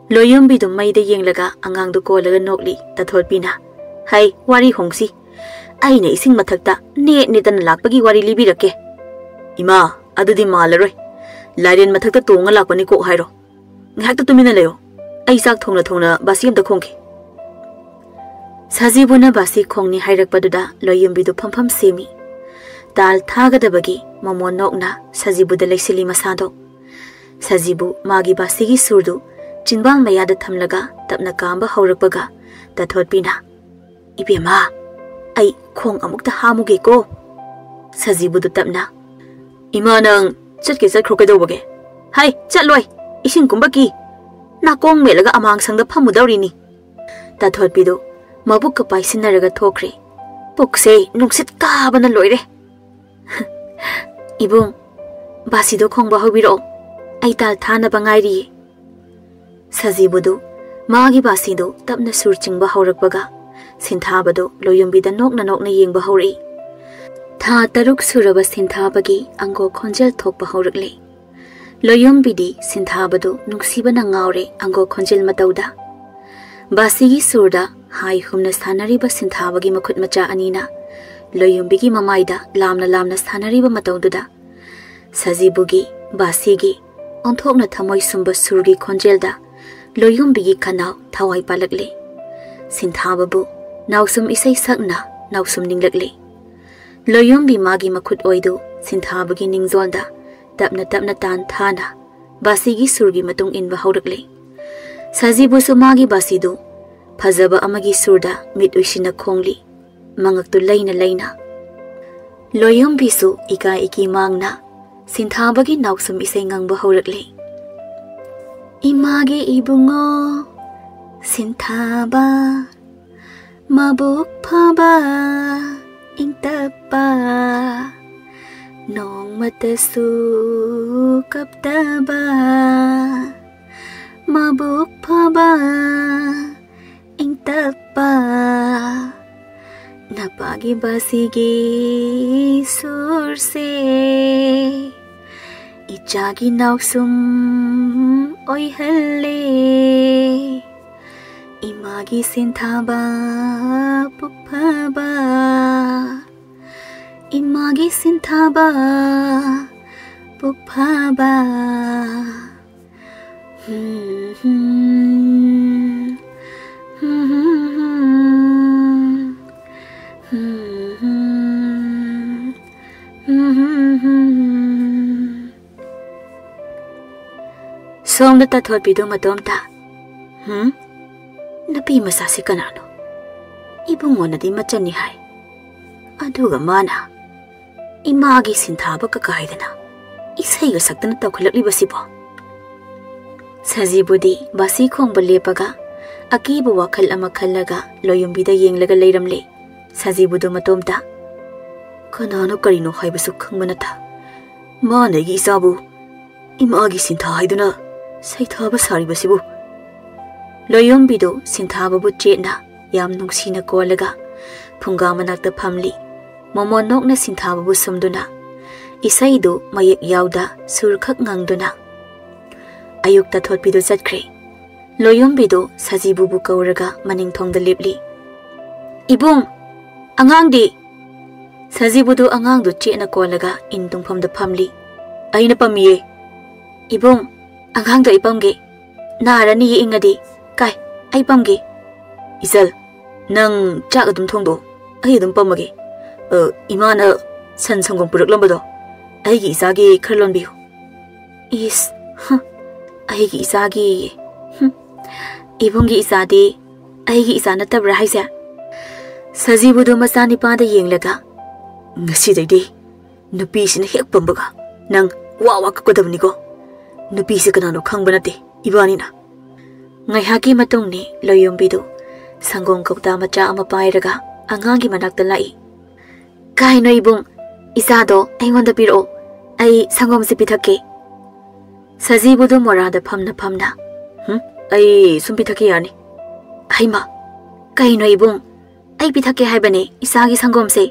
ꯂꯣꯌꯨꯝꯕꯤꯗꯨ ꯃꯩꯗ ꯌꯦꯡꯂꯒ ꯑꯉꯥꯡꯗꯨ ꯀꯣꯜꯂꯒ ꯅꯣꯛꯂꯤ꯫ ꯇꯥꯊꯣꯠꯄꯤꯅ, "ꯍꯩ, ꯋꯥꯔꯤ ꯍꯣꯡꯁꯤ꯫ ꯑꯩꯅ ꯏꯁꯤꯡ ꯃꯊꯛꯇ ꯅꯦꯠ ꯅꯦꯠꯇꯅ ꯂꯥꯛꯄꯒꯤ ꯋꯥꯔꯤ ꯂꯤꯕꯤꯔꯛꯀꯦ꯫" "ꯏꯃꯥ, ꯑꯗꯨꯗꯤ ꯃꯥꯜꯂꯔꯣꯏ꯫ ꯂꯥꯏꯔꯦꯟ ꯃꯊꯛꯇ ꯇꯣꯡꯉ ꯂꯥꯛꯄꯅꯤ ꯀꯣꯛ ꯍꯥꯏꯔꯣ꯫ ꯉꯥꯏꯍꯥꯛꯇ ꯇꯨꯃꯤꯟꯅ ꯂꯩꯌꯣ꯫ ꯑꯩ ꯆꯥꯛ ꯊꯣꯡꯅ ꯊꯣꯡꯅ ꯕꯥꯁꯤ ꯑꯝꯇ ꯈꯣꯡꯒꯦ꯫" ꯁꯖꯤꯕꯨꯅ ꯕꯥꯁꯤ ꯈꯣꯡꯅꯤ ꯍꯥꯏꯔꯛꯄꯗꯨꯗ ꯂꯣꯌꯨꯝꯕꯤꯗꯨ ꯐꯝꯐꯝ ꯁꯦꯝꯃꯤ꯫ ꯇꯥꯜ ꯊꯥꯒꯗꯕꯒꯤ ꯃꯃꯣꯟ ꯅꯣꯛꯅ ꯁꯖꯤꯕꯨꯗ ꯂꯩꯁꯤꯜꯂꯤ ꯃꯁꯥꯗꯣ꯫ ꯁꯖꯤꯕꯨ ꯃꯥꯒꯤ ꯕꯥꯁꯤꯒꯤ ꯁꯨꯔꯗꯨ ꯆꯤꯟꯕꯥꯜ ꯃꯌꯥꯗ ꯊꯝꯂꯒ ꯇꯞꯅ ꯀꯥꯝꯕ ꯍꯧꯔꯛꯄꯒ ꯇꯥꯊꯣꯠꯄꯤꯅ, "ꯏꯕꯦꯝꯃ, ꯑꯩ ꯈꯣꯡ ꯑꯃꯨꯛꯇ ꯍꯥꯝꯃꯨꯒꯦꯀꯣ꯫" ꯁꯖꯤꯕꯨꯗꯨ ꯇꯞꯅ, "ꯏꯃꯥ, ꯅꯪ ꯆꯠꯀꯦ ꯆꯠꯈ꯭ꯔꯣ ꯀꯩꯗꯧꯕꯒꯦ? ꯍꯥꯏ, ꯆꯠꯂꯣꯏ, ꯏꯁꯤꯡ ꯀꯨꯝꯕ ꯀꯤ꯫ ꯅꯥꯀꯣꯡ ꯃꯦꯠꯂꯒ ꯑꯃꯥꯡꯁꯪꯗ ꯐꯝꯃꯨꯗꯧꯔꯤꯅꯤ꯫" ꯇꯥꯊꯣꯠꯄꯤꯗꯨ ꯃꯕꯨꯛꯀ ꯄꯥꯏꯁꯤꯟꯅꯔꯒ ꯊꯣꯛꯈ꯭ꯔꯦ꯫ ꯄꯨꯛꯁꯦ ꯅꯨꯡꯁꯤꯠ ꯀꯥꯕꯅ ꯂꯣꯏꯔꯦ꯫ "ꯏꯕꯨꯡ, ꯕꯥꯁꯤꯗꯣ ꯈꯣꯡꯕ ꯍꯧꯕꯤꯔꯛꯑꯣ꯫ ꯑꯩ ꯇꯥꯜ ꯊꯥꯅꯕ ꯉꯥꯏꯔꯤꯌꯦ꯫" ꯁꯖꯤꯕꯨꯗꯨ ꯃꯥꯒꯤ ꯕꯥꯁꯤꯗꯨ ꯇꯞꯅ ꯁꯨꯔ ꯆꯤꯡꯕ ꯍꯧꯔꯛꯄꯒ, ꯁꯤꯟꯊꯥꯕꯗꯨ ꯂꯣꯌꯨꯝꯕꯤꯗ ꯅꯣꯛꯅ ꯅꯣꯛꯅ ꯌꯦꯡꯕ ꯍꯧꯔꯛꯏ꯫ ꯊꯥ ꯇꯔꯨꯛ ꯁꯨꯔꯕ ꯁꯤꯟꯊꯥꯕꯒꯤ ꯑꯪꯒꯣ ꯈꯣꯟꯖꯦꯜ ꯊꯣꯛꯄ ꯍꯧꯔꯛꯂꯦ꯫ ꯂꯣꯌꯨꯝꯕꯤꯗꯤ ꯁꯤꯟꯊꯥꯕꯗꯨ ꯅꯨꯡꯁꯤꯕꯅ ꯉꯥꯎꯔꯦ ꯑꯪꯒꯣ ꯈꯣꯟꯖꯦꯜ ꯃꯇꯧꯗ꯫ ꯕꯥꯁꯤꯒꯤ ꯁꯨꯔꯗ ꯍꯥꯏ ꯍꯨꯝꯅ ꯁꯥꯟꯅꯔꯤꯕ ꯁꯤꯟꯊꯥꯕꯒꯤ ꯃꯈꯨꯠ ꯃꯆꯥ ꯑꯅꯤꯅ ꯂꯣꯌꯨꯝꯕꯤꯒꯤ ꯃꯃꯥꯏꯗ ꯂꯥꯝꯅ ꯂꯥꯝꯅ ꯁꯥꯟꯅꯔꯤꯕ ꯃꯇꯧꯗꯨꯗ, ꯁꯖꯤꯕꯨꯒꯤ, ꯕꯥꯁꯤꯒꯤ ꯑꯣꯟꯊꯣꯛꯅ ꯊꯃꯣꯏ ꯁꯨꯝꯕ ꯁꯨꯔꯒꯤ ꯈꯣꯟꯖꯦꯜꯗ ꯂꯣꯌꯨꯝꯕꯤꯒꯤ ꯈꯅꯥꯎ ꯊꯋꯥꯏ ꯄꯥꯜꯂꯛꯂꯦ꯫ ꯁꯤꯟꯊꯥꯕꯕꯨ ꯅꯥꯎꯁꯨꯝ ꯏꯁꯩ ꯁꯛꯅ ꯅꯥꯎꯁꯨꯝ ꯅꯤꯡꯂꯛꯂꯦ꯫ ꯂꯣꯌꯨꯝꯕꯤ ꯃꯥꯒꯤ ꯃꯈꯨꯠ ꯑꯣꯏꯗꯨ ꯁꯤꯟꯊꯥꯕꯒꯤ ꯅꯤꯡꯖꯣꯜꯗ ꯇꯞꯅ ꯇꯞꯅ ꯇꯥꯟ ꯊꯥꯅ ꯕꯥꯁꯤꯒꯤ ꯁꯨꯔꯒꯤ ꯃꯇꯨꯡ ꯏꯟꯕ ꯍꯧꯔꯛꯂꯦ꯫ ꯁꯖꯤꯕꯨꯁꯨ ꯃꯥꯒꯤ ꯕꯥꯁꯤꯗꯨ ꯐꯖꯕ ꯑꯃꯒꯤ ꯁꯨꯔꯗ ꯃꯤꯠ ꯎꯏꯁꯤꯟꯅ ꯈꯣꯡꯂꯤ, ꯃꯉꯛꯇꯨ ꯂꯩꯅ ꯂꯩꯅ꯫ ꯂꯣꯌꯨꯝꯕꯤꯁꯨ ꯏꯀꯥꯏ ꯏꯀꯤ ꯃꯥꯡꯅ ꯁꯤꯟꯊꯥꯕꯒꯤ ꯅꯥꯎꯁꯨꯝ ꯏꯁꯩ ꯉꯪꯕ ꯍꯧꯔꯛꯂꯦ꯫ ꯏꯃꯥꯒꯤ ꯏꯕꯨꯡꯉꯣ ꯁꯤꯟꯊꯥꯕ, ꯃꯕꯨꯛ ꯐꯕ, ꯏꯪ ꯇꯞꯄ, ꯅꯣꯡꯃꯇꯁꯨ ꯀꯞꯇꯕ, ꯃꯕꯨꯛ ꯐꯕ, ꯏꯪ ꯇꯞꯄ, ꯅꯄꯥꯒꯤ ꯕꯥꯁꯤꯒꯤ ꯁꯨꯔꯁꯦ ꯏꯆꯥꯒꯤ ꯅꯥꯎꯁꯨꯝ ꯑꯣꯏꯍꯜꯂꯦ꯫ ꯏꯃꯥꯒꯤ ꯁꯤꯟꯊꯥꯕ ꯄꯨꯛ ꯐꯕ, ꯏꯃꯥꯒꯤ ꯁꯤꯟꯊꯥꯕ ꯄꯨꯛ ꯐꯕ꯫ ꯁꯣꯝꯗ ꯇꯥꯊꯣꯠꯄꯤꯗꯨ ꯃꯇꯣꯝꯇ꯫ ꯍꯨꯝ? ꯅꯨꯄꯤ ꯃꯆꯥꯁꯤ ꯀꯅꯥꯅꯣ? ꯏꯕꯨꯡꯉꯣꯅꯗꯤ ꯃꯆꯟꯅꯤ ꯍꯥꯏ꯫ ꯑꯗꯨꯒ ꯃꯥꯅ ꯏꯃꯥꯒꯤ ꯁꯤꯟꯊꯥꯕ ꯀꯀꯥꯏꯗꯅ ꯏꯁꯩꯒ ꯁꯛꯇꯅ ꯇꯧꯈꯠꯂꯛꯂꯤꯕꯁꯤꯕꯣ? ꯁꯖꯤꯕꯨꯗꯤ ꯕꯥꯁꯤ ꯈꯣꯡꯕ ꯂꯦꯞꯄꯒ ꯑꯀꯤꯕ ꯋꯥꯈꯜ ꯑꯃ ꯈꯜꯂꯒ ꯂꯣꯌꯨꯝꯕꯤꯗ ꯌꯦꯡꯂꯒ ꯂꯩꯔꯝꯂꯦ꯫ ꯁꯖꯤꯕꯨꯗꯨ ꯃꯇꯣꯝꯇ, "ꯀꯅꯥꯅꯣ ꯀꯔꯤꯅꯣ ꯍꯥꯏꯕꯁꯨ ꯈꯪꯕ ꯅꯠꯇ ꯃꯥꯅ ꯑꯩꯒꯤ ꯏꯆꯥꯕꯨ ꯏꯃꯥꯒꯤ ꯁꯤꯟꯊꯥ ꯍꯥꯏꯗꯨꯅ ꯁꯩꯊꯥꯕ ꯁꯥꯔꯤꯕꯁꯤꯕꯨ?" ꯂꯣꯌꯣꯝꯕꯤꯗꯨ ꯁꯤꯟꯊꯥꯕꯕꯨ ꯆꯦꯠꯅ ꯌꯥꯝ ꯅꯨꯡꯁꯤꯅ ꯀꯣꯜꯂꯒ ꯐꯨꯡꯒꯥ ꯃꯅꯥꯛꯇ ꯐꯝꯂꯤ꯫ ꯃꯣꯃꯣꯟ ꯅꯣꯛꯅ ꯁꯤꯟꯊꯥꯕꯕꯨ ꯁꯨꯝꯗꯨꯅ ꯏꯁꯩꯗꯨ ꯃꯌꯦꯛ ꯌꯥꯎꯗ ꯁꯨꯔꯈꯛ ꯉꯪꯗꯨꯅ꯫ ꯑꯌꯨꯛꯇ ꯊꯣꯠꯄꯤꯗꯨ ꯆꯠꯈ꯭ꯔꯦ꯫ ꯂꯣꯌꯣꯝꯕꯤꯗꯨ ꯁꯖꯤꯕꯨꯕꯨ ꯀꯧꯔꯒ ꯃꯅꯤꯡ ꯊꯣꯡꯗ ꯂꯦꯞꯂꯤ꯫ "ꯏꯕꯨꯡ, ꯑꯉꯥꯡꯗꯤ?" ꯁꯖꯤꯕꯨꯗꯨ ꯑꯉꯥꯡꯗꯨ ꯆꯦꯠꯅ ꯀꯣꯜꯂꯒ ꯏꯟ ꯇꯨꯡꯐꯝꯗ ꯐꯝꯂꯤ꯫ "ꯑꯩꯅ ꯄꯝꯃꯤꯌꯦ꯫" "ꯏꯕꯨꯡ, ꯑꯉꯥꯡꯗꯣ ꯑꯩ ꯄꯝꯒꯦ꯫ ꯅꯥꯔꯅꯤꯌꯦ ꯏꯪꯉꯗꯤ꯫ ꯀꯥꯏ, ꯑꯩ ꯄꯝꯒꯦ꯫" "ꯏꯆꯜ, ꯅꯪ ꯆꯥꯛ ꯑꯗꯨꯝ ꯊꯣꯡꯗꯣꯛꯑꯣ, ꯑꯩ ꯑꯗꯨꯝ ꯄꯝꯃꯒꯦ꯫ ꯑ, ꯏꯃꯥꯅ ꯁꯟ ꯁꯪꯒꯣꯝ ꯄꯨꯔꯛꯂꯝꯕꯗꯣ ꯑꯩꯒꯤ ꯏꯆꯥꯒꯤ ꯈꯔ ꯂꯣꯟꯕꯤꯌꯨ꯫" "ꯏꯁ, ꯍ, ꯑꯩꯒꯤ ꯏꯆꯥꯒꯤꯌꯦ꯫ ꯍꯨꯝ, ꯏꯕꯨꯡꯒꯤ ꯏꯆꯥꯗꯤ ꯑꯩꯒꯤ ꯏꯆꯥ ꯅꯠꯇꯕ꯭ꯔꯥ ꯍꯥꯏꯁꯦ?" ꯁꯖꯤꯕꯨꯗꯨ ꯃꯆꯥꯅꯤꯄꯥꯗ ꯌꯦꯡꯂꯒ, "ꯉꯁꯤꯗꯩꯗꯤ ꯅꯨꯄꯤꯁꯤꯅ ꯍꯦꯛ ꯄꯝꯕꯒ ꯅꯪ ꯋꯥ ꯋꯥ ꯀꯞꯀꯗꯕꯅꯤꯀꯣ꯫ ꯅꯨꯄꯤꯁꯦ ꯀꯅꯥꯅꯣ ꯈꯪꯕ ꯅꯠꯇꯦ ꯏꯕꯥꯅꯤꯅ꯫" ꯉꯥꯏꯍꯥꯛꯀꯤ ꯃꯇꯨꯡꯅꯤ ꯂꯣꯌꯣꯝꯕꯤꯗꯨ ꯁꯪꯒꯣꯝ ꯀꯧꯇꯥ ꯃꯆꯥ ꯑꯃ ꯄꯥꯏꯔꯒ ꯑꯉꯥꯡꯒꯤ ꯃꯅꯥꯛꯇ ꯂꯥꯛꯏ꯫ "ꯀꯥꯏꯅꯣ ꯏꯕꯨꯡ, ꯏꯆꯥꯗꯣ ꯑꯩꯉꯣꯟꯗ ꯄꯤꯔꯛꯑꯣ, ꯑꯩ ꯁꯪꯒꯣꯝꯁꯦ ꯄꯤꯊꯛꯀꯦ꯫" ꯁꯖꯤꯕꯨꯗꯨ ꯃꯣꯔꯥꯗ ꯐꯝꯅ ꯐꯝꯅ, "ꯍꯨꯝ, ꯑꯩ ꯁꯨꯝ ꯄꯤꯊꯛꯀꯦ ꯌꯥꯅꯤ꯫" "ꯍꯩꯃꯥ, ꯀꯩꯅꯣ ꯏꯕꯨꯡ, ꯑꯩ ꯄꯤꯊꯛꯀꯦ ꯍꯥꯏꯕꯅꯦ ꯏꯆꯥꯒꯤ ꯁꯪꯒꯣꯝꯁꯦ꯫"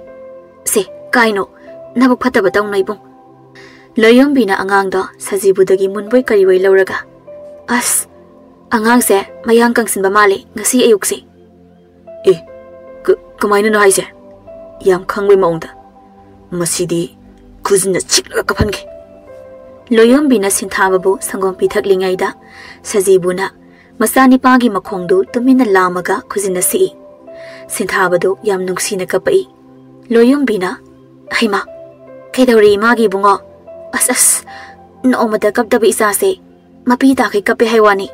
"ꯁꯦ, ꯀꯥꯏꯅꯣ, ꯅꯕꯨꯛ ꯐꯠꯇꯕ ꯇꯧꯅꯣ ꯏꯕꯨꯡ꯫" ꯂꯣꯌꯣꯝꯕꯤꯅ ꯑꯉꯥꯡꯗꯣ ꯁꯖꯤꯕꯨꯗꯒꯤ ꯃꯨꯟꯕꯣꯏ ꯀꯔꯤꯕꯣꯏ ꯂꯧꯔꯒ, "ꯑꯁ, ꯑꯉꯥꯡꯁꯦ ꯃꯌꯥꯡ ꯀꯪꯁꯤꯟꯕ ꯃꯥꯜꯂꯦ ꯉꯁꯤ ꯑꯌꯨꯛꯁꯦ꯫" "ꯑꯦ, ꯀ-, ꯀꯃꯥꯏꯅꯅꯣ ꯍꯥꯏꯁꯦ? ꯌꯥꯝ ꯈꯪꯕꯩ ꯃꯑꯣꯡꯗ꯫ ꯃꯁꯤꯗꯤ ꯈꯨꯖꯤꯟꯅ ꯁꯤꯛꯂꯒ ꯀꯞꯍꯟꯒꯦ꯫" ꯂꯣꯌꯣꯝꯕꯤꯅ ꯁꯤꯟꯊꯥꯕꯕꯨ ꯁꯪꯒꯣꯝ ꯄꯤꯊꯛꯂꯤꯉꯩꯗ ꯁꯖꯤꯕꯨꯅ ꯃꯆꯥꯅꯤꯄꯥꯒꯤ ꯃꯈꯣꯡꯗꯨ ꯇꯨꯃꯤꯟꯅ ꯂꯥꯝꯃꯒ ꯈꯨꯖꯤꯟꯅ ꯁꯤꯛꯏ꯫ ꯁꯤꯟꯊꯥꯕꯗꯨ ꯌꯥꯝ ꯅꯨꯡꯁꯤꯅ ꯀꯞꯄꯛꯏ꯫ ꯂꯣꯌꯣꯝꯕꯤꯅ, "ꯍꯩꯃꯥ, ꯀꯩꯗꯧꯔꯦ ꯏꯃꯥꯒꯤ ꯏꯕꯨꯡꯉꯣ? ꯑꯁ, ꯑꯁ, ꯅꯣꯡꯃꯇ ꯀꯞꯇꯕ ꯏꯆꯥꯁꯦ ꯃꯄꯤ ꯇꯥꯈꯩ ꯀꯞꯄꯦ ꯍꯥꯏ ꯋꯥꯅꯤ꯫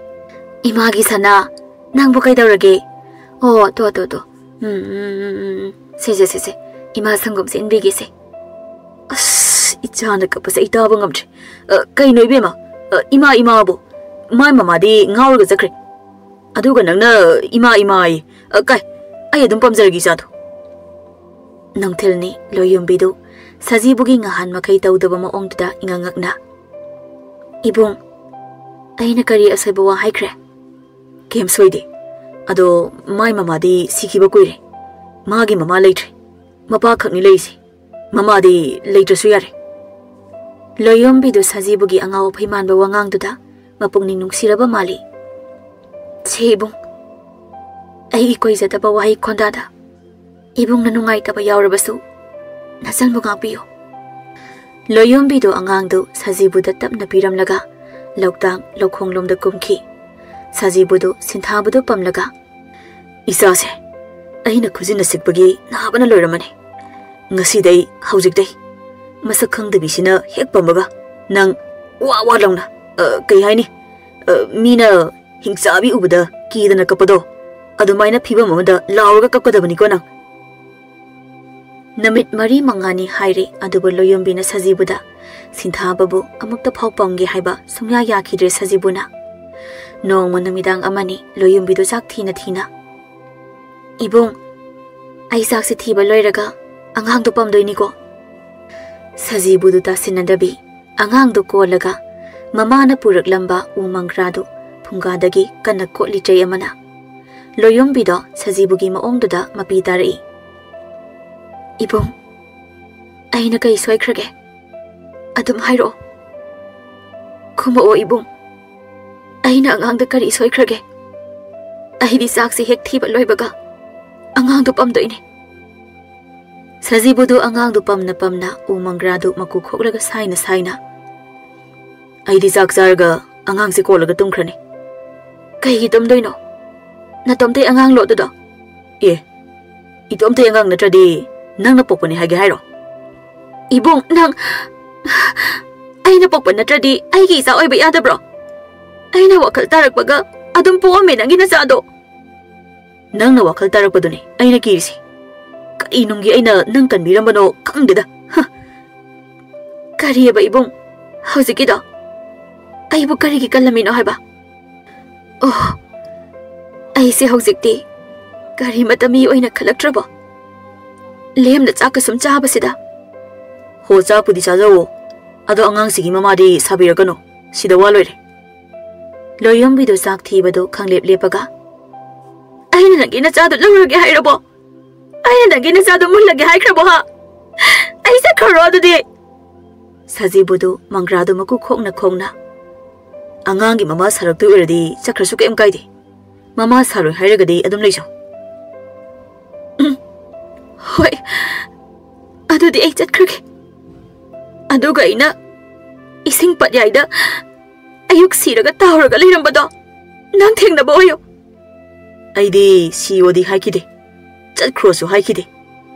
ꯏꯃꯥꯒꯤ ꯁꯅꯥ, ꯅꯪꯕꯨ ꯀꯩꯗꯧꯔꯒꯦ? ꯑꯣ, ꯇꯣ, ꯇꯣ, ꯇꯣ꯫ ꯎꯝ, ꯎꯝ, ꯎꯝ, ꯎꯝ, ꯎꯝ꯫ ꯁꯦ, ꯁꯦ, ꯁꯦ, ꯁꯦ꯫ ꯏꯃꯥ ꯁꯪꯒꯣꯝꯁꯦ ꯏꯟꯕꯤꯒꯦꯁꯦ꯫" ꯑꯁ, ꯏꯆꯥꯅ ꯀꯞꯄꯁꯦ ꯑꯩ ꯇꯥꯕ ꯉꯝꯗ꯭ꯔꯦ꯫ ꯑ, ꯀꯩꯅꯣ ꯏꯕꯦꯝꯃ? ꯑ, ꯏꯃꯥ, ꯏꯃꯥꯕꯨ? ꯃꯥꯏ ꯃꯃꯥꯗꯤ ꯉꯥꯎꯔꯒ ꯆꯠꯈ꯭ꯔꯦ꯫ ꯑꯗꯨꯒ ꯅꯪꯅ ꯏꯃꯥ, ꯏꯃꯥ ꯑꯌꯦ꯫ ꯑ, ꯀꯥꯏ, ꯑꯩ ꯑꯗꯨꯝ ꯄꯝꯖꯔꯒꯦ ꯏꯆꯥꯗꯣ꯫ ꯅꯨꯡꯊꯤꯜꯅꯤ꯫ ꯂꯣꯌꯣꯝꯕꯤꯗꯨ ꯁꯖꯤꯕꯨꯒꯤ ꯉꯍꯥꯟ ꯃꯈꯩ ꯇꯧꯗꯕ ꯃꯑꯣꯡꯗꯨꯗ ꯏꯉꯛ ꯉꯛꯅ, "ꯏꯕꯨꯡ, ꯑꯩꯅ ꯀꯔꯤ ꯑꯁꯣꯏꯕ ꯋꯥ ꯍꯥꯏꯈ꯭ꯔꯦ?" ꯀꯩꯝ ꯁꯣꯏꯗꯦ꯫ ꯑꯗꯣ ꯃꯥꯏ ꯃꯃꯥꯗꯤ ꯁꯤꯈꯤꯕ ꯀꯨꯏꯔꯦ꯫ ꯃꯥꯒꯤ ꯃꯃꯥ ꯂꯩꯇ꯭ꯔꯦ꯫ ꯃꯄꯥ ꯈꯛꯅꯤ ꯂꯩꯔꯤꯁꯦ꯫ ꯃꯃꯥꯗꯤ ꯂꯩꯇ꯭ꯔꯁꯨ ꯌꯥꯔꯦ꯫ ꯂꯣꯌꯣꯝꯕꯤꯗꯨ ꯁꯖꯤꯕꯨꯒꯤ ꯑꯉꯥꯎ ꯑꯐꯩ ꯃꯥꯟꯕ ꯋꯥꯉꯥꯡꯗꯨꯗ ꯃꯄꯨꯛꯅꯤꯡ ꯅꯨꯡꯁꯤꯔꯕ ꯃꯥꯜꯂꯤ꯫ "ꯁꯦ ꯏꯕꯨꯡ, ꯑꯩꯒꯤ ꯀꯣꯏꯖꯗꯕ ꯋꯥꯍꯩ ꯈꯣꯟꯗꯥꯗ ꯏꯕꯨꯡꯅ ꯅꯨꯡꯉꯥꯏꯇꯕ ꯌꯥꯎꯔꯕꯁꯨ ꯅꯆꯟꯕꯨ ꯉꯥꯛꯄꯤꯌꯨ꯫" ꯂꯣꯌꯣꯝꯕꯤꯗꯨ ꯑꯉꯥꯡꯗꯨ ꯁꯖꯤꯕꯨꯗ ꯇꯞꯅ ꯄꯤꯔꯝꯂꯒ ꯂꯧꯇꯥꯡ ꯂꯧꯈꯣꯡꯂꯣꯝꯗ ꯀꯨꯝꯈꯤ꯫ ꯁꯖꯤꯕꯨꯗꯨ ꯁꯤꯟꯊꯥꯕꯗꯨ ꯄꯝꯂꯒ, "ꯏꯆꯥꯁꯦ ꯑꯩꯅ ꯈꯨꯖꯤꯟꯅ ꯁꯤꯛꯄꯒꯤ ꯅꯥꯕꯅ ꯂꯣꯏꯔꯝꯃꯅꯤ꯫ ꯉꯁꯤꯗꯩ, ꯍꯧꯖꯤꯛꯇꯩ, ꯃꯁꯛ ꯈꯪꯗꯕꯤꯁꯤꯅ ꯍꯦꯛ ꯄꯝꯃꯒ ꯅꯪ ꯋꯥ ꯋꯥ ꯂꯥꯎꯅ, ꯑ, ꯀꯩ ꯍꯥꯏꯅꯤ, ꯑ, ꯃꯤꯅ ꯍꯤꯡꯆꯥꯕꯤ ꯎꯕꯗ ꯀꯤꯗꯅ ꯀꯞꯄꯗꯣ, ꯑꯗꯨꯃꯥꯏꯅ ꯐꯤꯕꯝ ꯑꯃꯗ ꯂꯥꯎꯔꯒ ꯀꯞꯀꯗꯕꯅꯤꯀꯣ ꯅꯪ꯫" ꯅꯨꯃꯤꯠ ꯃꯔꯤ ꯃꯉꯥꯅꯤ ꯍꯥꯏꯔꯦ, ꯑꯗꯨꯕꯨ ꯂꯣꯌꯣꯝꯕꯤꯅ ꯁꯖꯤꯕꯨꯗ ꯁꯤꯟꯊꯥꯕꯕꯨ ꯑꯃꯨꯛꯇ ꯐꯥꯎ ꯄꯝꯒꯦ ꯍꯥꯏꯕ ꯁꯨꯡꯌꯥ ꯌꯥꯈꯤꯗ꯭ꯔꯦ ꯁꯖꯤꯕꯨꯅ꯫ ꯅꯣꯡꯃ ꯅꯨꯃꯤꯗꯥꯡ ꯑꯃꯅꯤ ꯂꯣꯌꯣꯝꯕꯤꯗꯨ ꯆꯥꯛ ꯊꯤꯅ ꯊꯤꯅ, "ꯏꯕꯨꯡ, ꯑꯩ ꯆꯥꯛꯁꯦ ꯊꯤꯕ ꯂꯣꯏꯔꯒ ꯑꯉꯥꯡꯗꯣ ꯄꯝꯗꯣꯏꯅꯤꯀꯣ꯫" ꯁꯖꯤꯕꯨꯗꯨ ꯇꯥꯁꯤꯟꯅꯗꯕꯤ ꯑꯉꯥꯡꯗꯨ ꯀꯣꯜꯂꯒ ꯃꯃꯥꯅ ꯄꯨꯔꯛꯂꯝꯕ ꯎ ꯃꯪꯒ꯭ꯔꯥꯗꯨ ꯐꯨꯡꯒꯥꯗꯒꯤ ꯀꯟꯅ ꯀꯣꯠꯂꯤ ꯆꯩ ꯑꯃꯅ꯫ ꯂꯣꯌꯣꯝꯕꯤꯗꯣ ꯁꯖꯤꯕꯨꯒꯤ ꯃꯑꯣꯡꯗꯨꯗ ꯃꯄꯤ ꯇꯥꯔꯛꯏ꯫ "ꯏꯕꯨꯡ, ꯑꯩꯅ ꯀꯩ ꯁꯣꯏꯈ꯭ꯔꯒꯦ? ꯑꯗꯨꯝ ꯍꯥꯏꯔꯛꯑꯣ꯫ ꯈꯨꯝꯃꯛꯑꯣ ꯏꯕꯨꯡ, ꯑꯩꯅ ꯑꯉꯥꯡꯗ ꯀꯔꯤ ꯁꯣꯏꯈ꯭ꯔꯒꯦ? ꯑꯩꯗꯤ ꯆꯥꯛꯁꯦ ꯍꯦꯛ ꯊꯤꯕ ꯂꯣꯏꯕꯒ ꯑꯉꯥꯡꯗꯣ ꯄꯝꯗꯣꯏꯅꯦ꯫" ꯁꯖꯤꯕꯨꯗꯨ ꯑꯉꯥꯡꯗꯨ ꯄꯝꯅ ꯄꯝꯅ ꯎ ꯃꯪꯒ꯭ꯔꯥꯗꯨ ꯃꯀꯨ ꯈꯣꯛꯂꯒ ꯁꯥꯏꯅ ꯁꯥꯏꯅ, "ꯑꯩꯗꯤ ꯆꯥꯛ ꯆꯥꯔꯒ ꯑꯉꯥꯡꯁꯦ ꯀꯣꯜꯂꯒ ꯇꯨꯝꯈ꯭ꯔꯅꯤ꯫" "ꯀꯩꯒꯤ ꯇꯨꯝꯗꯣꯏꯅꯣ? ꯅꯇꯣꯝꯇꯩ ꯑꯉꯥꯡꯂꯣ ꯑꯗꯨꯗꯣ?" "ꯑꯦ, ꯏꯇꯣꯝꯇꯩ ꯑꯉꯥꯡ ꯅꯠꯇ꯭ꯔꯗꯤ ꯅꯪꯅ ꯄꯣꯛꯄꯅꯤ ꯍꯥꯏꯒꯦ ꯍꯥꯏꯔꯣ?" "ꯏꯕꯨꯡ, ꯅꯪ ꯑꯩꯅ ꯄꯣꯛꯄ ꯅꯠꯇ꯭ꯔꯗꯤ ꯑꯩꯒꯤ ꯏꯆꯥ ꯑꯣꯏꯕ ꯌꯥꯗꯕ꯭ꯔꯣ? ꯑꯩꯅ ꯋꯥꯈꯜ ꯇꯥꯔꯛꯄꯒ ꯑꯗꯨꯝ ꯄꯣꯛꯑꯝꯃꯦ ꯅꯪꯒꯤ ꯅꯆꯥꯗꯣ꯫" "ꯅꯪꯅ ꯋꯥꯈꯜ ꯇꯥꯔꯛꯄꯗꯨꯅꯤ ꯑꯩꯅ ꯀꯤꯔꯤꯁꯦ꯫ ꯀꯔꯤ ꯅꯨꯡꯒꯤ ꯑꯩꯅ ꯅꯪ ꯀꯟꯕꯤꯔꯝꯕꯅꯣ ꯈꯪꯗꯦꯗ꯫ ꯍ!" "ꯀꯔꯤꯑꯕ ꯏꯕꯨꯡ? ꯍꯧꯖꯤꯛꯀꯤꯗꯣ ꯑꯩꯕꯨ ꯀꯔꯤꯒꯤ ꯀꯜꯂꯝꯃꯤꯅꯣ ꯍꯥꯏꯕ? ꯑꯣ, ꯑꯩꯁꯦ ꯍꯧꯖꯤꯛꯇꯤ ꯀꯔꯤꯃꯠꯇ ꯃꯤ ꯑꯣꯏꯅ ꯈꯜꯂꯛꯇ꯭ꯔꯕꯣ? ꯂꯦꯝꯅ ꯆꯥꯛꯀ ꯁꯨꯝ ꯆꯥꯕꯁꯤꯗ꯫" "ꯍꯣ, ꯆꯥꯛꯄꯨꯗꯤ ꯆꯥꯖꯧꯋꯣ, ꯑꯗꯣ ꯑꯉꯥꯡꯁꯤꯒꯤ ꯃꯃꯥꯗꯤ ꯁꯥꯕꯤꯔꯛꯀꯅꯨ꯫ ꯁꯤꯗ ꯋꯥ ꯂꯣꯏꯔꯦ꯫" ꯂꯣꯌꯣꯝꯕꯤꯗꯨ ꯆꯥꯛ ꯊꯤꯕꯗꯨ ꯈꯪꯂꯦꯞ ꯂꯦꯞꯄꯒ, "ꯑꯩꯅ ꯅꯪꯒꯤ ꯅꯆꯥꯗꯨ ꯂꯧꯔꯒꯦ ꯍꯥꯏꯔꯕꯣ? ꯑꯩꯅ ꯅꯪꯒꯤ ꯅꯆꯥꯗꯨ ꯃꯨꯜꯂꯒꯦ ꯍꯥꯏꯈ꯭ꯔꯕꯣ, ꯍꯥ? ꯑꯩ ꯆꯠꯈ꯭ꯔꯔꯣ ꯑꯗꯨꯗꯤ?" ꯁꯖꯤꯕꯨꯗꯨ ꯃꯪꯒ꯭ꯔꯥꯗꯨ ꯃꯀꯨ ꯈꯣꯛꯅ ꯈꯣꯡꯅ, "ꯑꯉꯥꯡꯒꯤ ꯃꯃꯥ ꯁꯥꯔꯛꯇꯣꯏ ꯑꯣꯏꯔꯗꯤ ꯆꯠꯈ꯭ꯔꯁꯨ ꯀꯩꯝ ꯀꯥꯏꯗꯦ꯫ ꯃꯃꯥ ꯁꯥꯔꯣꯏ ꯍꯥꯏꯔꯒꯗꯤ ꯑꯗꯨꯝ ꯂꯩꯖꯧ꯫" "ꯎꯝ, ꯍꯣꯏ, ꯑꯗꯨꯗꯤ ꯑꯩ ꯆꯠꯈ꯭ꯔꯒꯦ꯫ ꯑꯗꯨꯒ ꯑꯩꯅ ꯏꯁꯤꯡ ꯄꯠꯌꯥꯏꯗ ꯑꯌꯨꯛ ꯁꯤꯔꯒ ꯇꯥꯎꯔꯒ ꯂꯩꯔꯝꯕꯗꯣ ꯅꯪ ꯊꯦꯡꯅꯕ ꯑꯣꯏꯌꯨ꯫" "ꯑꯩꯗꯤ ꯁꯤꯌꯣꯗꯤ ꯍꯥꯏꯈꯤꯗꯦ, ꯆꯠꯈ꯭ꯔꯣꯁꯨ ꯍꯥꯏꯈꯤꯗꯦ꯫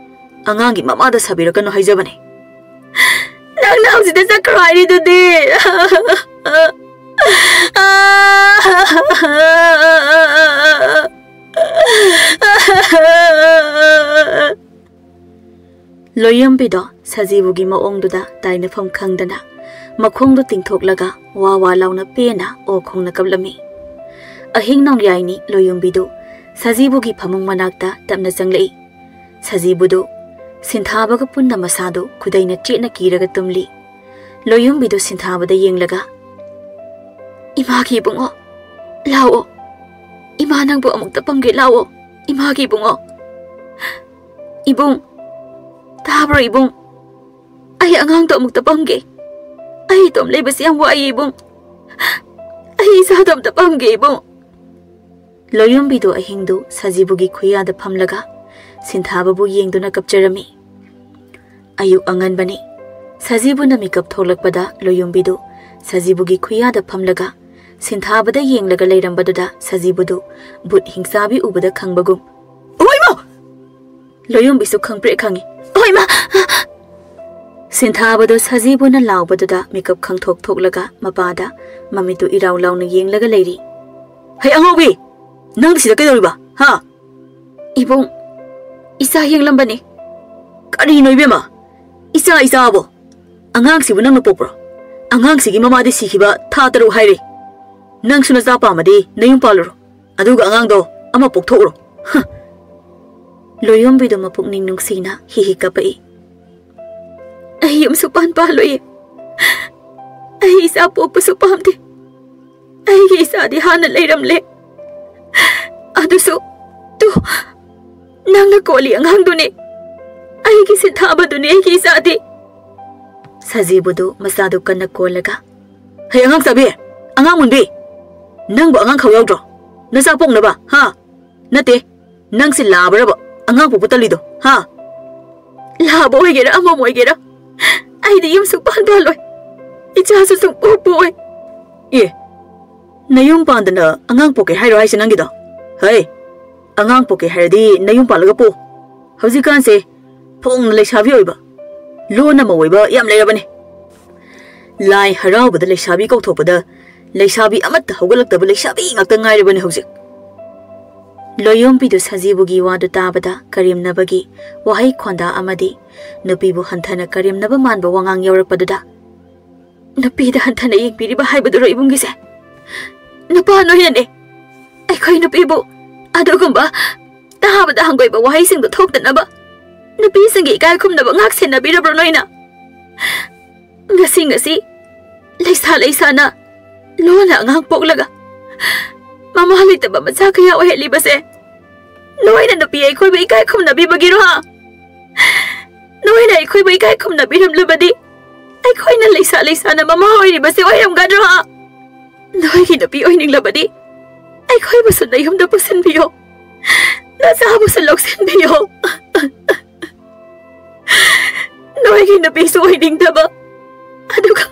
ꯑꯉꯥꯡꯒꯤ ꯃꯃꯥꯗ ꯁꯥꯕꯤꯔꯛꯀꯅꯨ ꯍꯥꯏꯖꯕꯅꯦ꯫" "ꯅꯪꯅ ꯍꯧꯖꯤꯛꯇ ꯆꯠꯈ꯭ꯔꯣ ꯍꯥꯏꯔꯤꯗꯨꯗꯤ?" ꯂꯣꯌꯣꯝꯕꯤꯗꯣ ꯁꯖꯤꯕꯨꯒꯤ ꯃꯑꯣꯡꯗꯨꯗ ꯇꯥꯏꯅꯐꯝ ꯈꯪꯗꯅ ꯃꯈꯣꯡꯗꯨ ꯇꯤꯡꯊꯣꯛꯂꯒ ꯋꯥ ꯋꯥ ꯂꯥꯎꯅ ꯄꯦꯟꯅ ꯑꯣ ꯈꯣꯡꯅ ꯀꯞꯂꯝꯃꯤ꯫ ꯑꯍꯤꯡ ꯅꯣꯡꯌꯥꯏꯅꯤ ꯂꯣꯌꯣꯝꯕꯤꯗꯨ ꯁꯖꯤꯕꯨꯒꯤ ꯐꯃꯨꯡ ꯃꯅꯥꯛꯇ ꯇꯞꯅ ꯆꯪꯂꯛꯏ꯫ ꯁꯖꯤꯕꯨꯗꯨ ꯁꯤꯟꯊꯥꯕꯒ ꯄꯨꯟꯅ ꯃꯁꯥꯗꯨ ꯈꯨꯗꯩꯅ ꯆꯦꯠꯅ ꯀꯤꯔꯒ ꯇꯨꯝꯂꯤ꯫ ꯂꯣꯌꯣꯝꯕꯤꯗꯨ ꯁꯤꯟꯊꯥꯕꯗ ꯌꯦꯡꯂꯒ, "ꯏꯃꯥꯒꯤ ꯏꯕꯨꯡꯉꯣ, ꯂꯥꯛꯑꯣ꯫ ꯏꯃꯥ ꯅꯪꯕꯨ ꯑꯃꯨꯛꯇ ꯄꯝꯒꯦ, ꯂꯥꯛꯑꯣ꯫ ꯏꯃꯥꯒꯤ ꯏꯕꯨꯡꯉꯣ꯫ ꯏꯕꯨꯡ, ꯇꯥꯕ꯭ꯔꯣ ꯏꯕꯨꯡ? ꯑꯩ ꯑꯉꯥꯡꯗꯣ ꯑꯃꯨꯛꯇ ꯄꯝꯒꯦ꯫ ꯑꯩ ꯏꯇꯣꯝ ꯂꯩꯕꯁꯦ ꯌꯥꯝ ꯋꯥꯏꯌꯦ ꯏꯕꯨꯡ꯫ ꯑꯩ ꯏꯆꯥꯗꯣ ꯑꯝꯇ ꯄꯝꯒꯦ ꯏꯕꯨꯡ꯫" ꯂꯣꯌꯣꯝꯕꯤꯗꯨ ꯑꯍꯤꯡꯗꯨ ꯁꯖꯤꯕꯨꯒꯤ ꯈꯨꯌꯥꯗ ꯐꯝꯂꯒ ꯁꯤꯟꯊꯥꯕꯕꯨ ꯌꯦꯡꯗꯨꯅ ꯀꯞꯆꯔꯝꯃꯤ꯫ ꯑꯌꯨꯛ ꯑꯉꯟꯕꯅꯤ꯫ ꯁꯖꯤꯕꯨꯅ ꯃꯤꯀꯞ ꯊꯣꯛꯂꯛꯄꯗ ꯂꯣꯌꯣꯝꯕꯤꯗꯨ ꯁꯖꯤꯕꯨꯒꯤ ꯈꯨꯌꯥꯗ ꯐꯝꯂꯒ ꯁꯤꯟꯊꯥꯕꯗ ꯌꯦꯡꯂꯒ ꯂꯩꯔꯝꯕꯗꯨꯗ ꯁꯖꯤꯕꯨꯗꯨ ꯚꯨꯠ ꯍꯤꯡꯆꯥꯕꯤ ꯎꯕꯗ ꯈꯪꯕꯒꯨꯝ, "ꯑꯍꯣꯏꯃ!" ꯂꯣꯌꯣꯝꯕꯤꯁꯨ ꯈꯪꯄ꯭ꯔꯦꯛ ꯈꯪꯉꯤ꯫ "ꯑꯍꯣꯏꯃ!" ꯁꯤꯟꯊꯥꯕꯗꯨ ꯁꯖꯤꯕꯨꯅ ꯂꯥꯎꯕꯗꯨꯗ ꯃꯤꯀꯞ ꯈꯪꯊꯣꯛ ꯊꯣꯛꯂꯒ ꯃꯄꯥꯗ ꯃꯃꯤꯠꯇꯨ ꯏꯔꯥꯎ ꯂꯥꯎꯅ ꯌꯦꯡꯂꯒ ꯂꯩꯔꯤ꯫ "ꯍꯩ ꯑꯉꯥꯎꯕꯤ! ꯅꯪꯗꯤ ꯁꯤꯗ ꯀꯩꯗꯧꯔꯤꯕ? ꯍꯥ?" "ꯏꯕꯨꯡ, ꯏꯆꯥ ꯌꯦꯡꯂꯝꯕꯅꯤ꯫" "ꯀꯔꯤꯅꯣ ꯏꯕꯦꯝꯃ? ꯏꯆꯥ ꯏꯆꯥꯕꯣ? ꯑꯉꯥꯡꯁꯤꯕꯨ ꯅꯪꯅ ꯄꯣꯛꯄ꯭ꯔꯣ? ꯑꯉꯥꯡꯁꯤꯒꯤ ꯃꯃꯥꯗꯤ ꯁꯤꯈꯤꯕ ꯊꯥ ꯇꯔꯨꯛ ꯍꯥꯏꯔꯦ꯫ ꯅꯪꯁꯨ ꯅꯆꯥ ꯄꯥꯝꯃꯗꯤ ꯅꯌꯨꯝ ꯄꯥꯜꯂꯨꯔꯣ꯫ ꯑꯗꯨꯒ ꯑꯉꯥꯡꯗꯣ ꯑꯃ ꯄꯣꯛꯊꯣꯛꯎꯔꯣ꯫" ꯍ! ꯂꯣꯌꯣꯝꯕꯤꯗꯣ ꯃꯄꯨꯛꯅꯤꯡ ꯅꯨꯡꯁꯤꯅ ꯍꯤ ꯍꯤ ꯀꯞꯄꯛꯏ꯫ "ꯑꯩ ꯌꯨꯝꯁꯨ ꯄꯥꯟ ꯄꯥꯜꯂꯣꯏꯌꯦ꯫ ꯑꯩ ꯏꯆꯥ ꯄꯣꯛꯄꯁꯨ ꯄꯥꯝꯗꯦ꯫ ꯑꯩꯒꯤ ꯏꯆꯥꯗꯤ ꯍꯥꯟꯅ ꯂꯩꯔꯝꯂꯦ꯫ ꯑꯗꯨꯁꯨ, ꯇꯨ, ꯅꯪꯅ ꯀꯣꯜꯂꯤ ꯑꯉꯥꯡꯗꯨꯅꯤ꯫ ꯑꯩꯒꯤ ꯁꯤꯠ ꯊꯥꯕꯗꯨꯅꯤ ꯑꯩꯒꯤ ꯏꯆꯥꯗꯤ꯫ ꯁꯖꯤꯕꯨꯗꯨ ꯃꯆꯥꯗꯨ ꯀꯟꯅ ꯀꯣꯜꯂꯒ, "ꯍꯩ, ꯑꯉꯥꯡ ꯆꯥꯕꯤ, ꯑꯉꯥꯡ ꯃꯨꯟꯕꯤ, ꯅꯪꯕꯨ ꯑꯉꯥꯡ ꯈꯥꯎ ꯌꯥꯎꯗ꯭ꯔꯣ? ꯅꯆꯥ ꯄꯣꯛꯅꯕ, ꯍꯥ? ꯅꯠꯇꯦ, ꯅꯪꯁꯤ ꯂꯥꯕꯔꯕ ꯑꯉꯥꯡ ꯄꯣꯛꯄ ꯇꯜꯂꯤꯗꯣ, ꯍꯥ?" "ꯂꯥꯕ ꯑꯣꯏꯒꯦꯔꯥ, ꯑꯃꯝ ꯑꯣꯏꯒꯦꯔꯥ, ꯑꯩꯗꯤ ꯌꯨꯝ ꯁꯨꯡꯄꯥꯟ ꯄꯥꯜꯂꯣꯏ, ꯏꯆꯥꯁꯨ ꯁꯨꯡꯄꯣꯛ ꯄꯣꯛꯑꯣꯏ꯫" "ꯑꯦ, ꯅꯌꯨꯝ ꯄꯥꯟꯗꯅ ꯑꯉꯥꯡ ꯄꯣꯛꯀꯦ ꯍꯥꯏꯔꯣ ꯍꯥꯏꯁꯦ ꯅꯪꯒꯤꯗꯣ? ꯍꯩ, ꯑꯉꯥꯡ ꯄꯣꯛꯀꯦ ꯍꯥꯏꯔꯗꯤ ꯅꯌꯨꯝ ꯄꯥꯜꯂꯒ ꯄꯣꯛ꯫ ꯍꯧꯖꯤꯛꯀꯥꯟꯁꯦ ꯐꯣꯡꯅ ꯂꯩꯁꯥꯕꯤ ꯑꯣꯏꯕ, ꯂꯣꯟꯅ ꯃꯧ ꯑꯣꯏꯕ ꯌꯥꯝ ꯂꯩꯔꯕꯅꯦ꯫ ꯂꯥꯏ ꯍꯔꯥꯎꯕꯗ ꯂꯩꯁꯥꯕꯤ ꯀꯧꯊꯣꯛꯄꯗ ꯂꯩꯁꯥꯕꯤ ꯑꯃꯠꯇ ꯍꯧꯒꯠꯂꯛꯇꯕ ꯂꯩꯁꯥꯕꯤ ꯉꯥꯛꯇ ꯉꯥꯏꯔꯕꯅꯦ ꯍꯧꯖꯤꯛ꯫" ꯂꯣꯌꯣꯝꯕꯤꯗꯨ ꯁꯖꯤꯕꯨꯒꯤ ꯋꯥꯗꯨ ꯇꯥꯕꯗ ꯀꯔꯦꯝꯅꯕꯒꯤ ꯋꯥꯍꯩ ꯈꯣꯟꯗꯥ ꯑꯃꯗꯤ ꯅꯨꯄꯤꯕꯨ ꯍꯟꯊꯅ ꯀꯔꯦꯝꯅꯕ ꯃꯥꯟꯕ ꯋꯥꯉꯥꯡ ꯌꯥꯎꯔꯛꯄꯗꯨꯗ, "ꯅꯨꯄꯤꯗ ꯍꯟꯊꯅ ꯌꯦꯡꯕꯤꯔꯤꯕ ꯍꯥꯏꯕꯗꯨꯔꯣ ꯏꯕꯨꯡꯒꯤꯁꯦ? ꯅꯨꯄꯥ ꯅꯣꯏꯅꯅꯦ ꯑꯩꯈꯣꯏ ꯅꯨꯄꯤꯕꯨ ꯑꯗꯨꯒꯨꯝꯕ ꯇꯥꯕꯗ ꯍꯪꯒꯣꯏꯕ ꯋꯥꯍꯩꯁꯤꯡꯗꯨ ꯊꯣꯛꯇꯅꯕ ꯅꯨꯄꯤꯁꯤꯡꯒꯤ ꯏꯀꯥꯏ ꯈꯨꯝꯅꯕ ꯉꯥꯛ ꯁꯦꯟꯅꯕꯤꯔꯕ꯭ꯔꯣ ꯅꯣꯏꯅ? ꯉꯁꯤ ꯉꯁꯤ ꯂꯩꯁꯥ ꯂꯩꯁꯥꯅ ꯂꯣꯟꯅ ꯑꯉꯥꯡ ꯄꯣꯛꯂꯒ ꯃꯃꯥ ꯂꯩꯇꯕ ꯃꯆꯥ ꯀꯌꯥ ꯑꯣꯏꯍꯜꯂꯤꯕꯁꯦ ꯅꯣꯏꯅ ꯅꯨꯄꯤ ꯑꯩꯈꯣꯏꯕꯨ ꯏꯀꯥꯏ ꯈꯨꯝꯅꯕꯤꯕꯒꯤꯔꯣ, ꯍꯥ? ꯅꯣꯏꯅ ꯑꯩꯈꯣꯏꯕꯨ ꯏꯀꯥꯏ ꯈꯨꯝꯅꯕꯤꯔꯝꯂꯕꯗꯤ ꯑꯩꯈꯣꯏꯅ ꯂꯩꯁꯥ ꯂꯩꯁꯥꯅ ꯃꯃꯥ ꯑꯣꯏꯔꯤꯕꯁꯦ ꯑꯣꯏꯔꯝꯒꯗ꯭ꯔꯣ, ꯍꯥ? ꯅꯣꯏꯒꯤ ꯅꯨꯄꯤ ꯑꯣꯏꯅꯤꯡꯂꯕꯗꯤ ꯑꯩꯈꯣꯏꯕꯨꯁꯨ ꯅꯌꯨꯝꯗ ꯄꯨꯁꯤꯟꯕꯤꯌꯣ, ꯅꯆꯥꯕꯨꯁꯨ ꯂꯧꯁꯤꯟꯕꯤꯌꯣ꯫ ꯅꯣꯏꯒꯤ ꯅꯨꯄꯤꯁꯨ ꯑꯣꯏꯅꯤꯡꯗꯕ, ꯑꯗꯨꯒ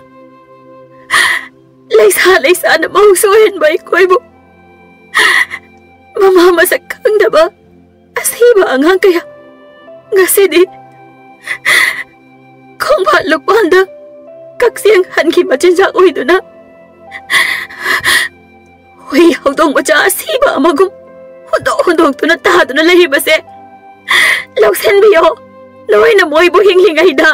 ꯂꯩꯁꯥ ꯂꯩꯁꯥꯅ ꯃꯧꯁꯨ ꯑꯣꯏꯍꯟꯕ ꯑꯩꯈꯣꯏꯕꯨ ꯃꯃꯥ ꯃꯁꯛ ꯈꯪꯗꯕ ꯑꯁꯤꯕ ꯑꯉꯥꯡ ꯀꯌꯥ ꯉꯁꯤꯗꯤ ꯈꯣꯡꯕꯥꯟ ꯂꯨꯛꯄꯥꯟꯗ ꯀꯛꯆꯦꯡ ꯍꯟꯈꯤ ꯃꯆꯤꯟꯖꯥꯛ ꯑꯣꯏꯗꯨꯅ ꯍꯨꯏ ꯍꯧꯗꯣꯡ ꯃꯆꯥ ꯑꯁꯤꯕ ꯑꯃꯒꯨꯝ ꯍꯨꯟꯗꯣꯛ ꯍꯨꯟꯗꯣꯛꯇꯨꯅ ꯇꯥꯗꯨꯅ ꯂꯩꯔꯤꯕꯁꯦ ꯂꯧꯁꯤꯟꯕꯤꯌꯣ, ꯅꯣꯏꯅ ꯃꯣꯏꯕꯨ ꯍꯤꯡꯂꯤꯉꯩꯗ꯫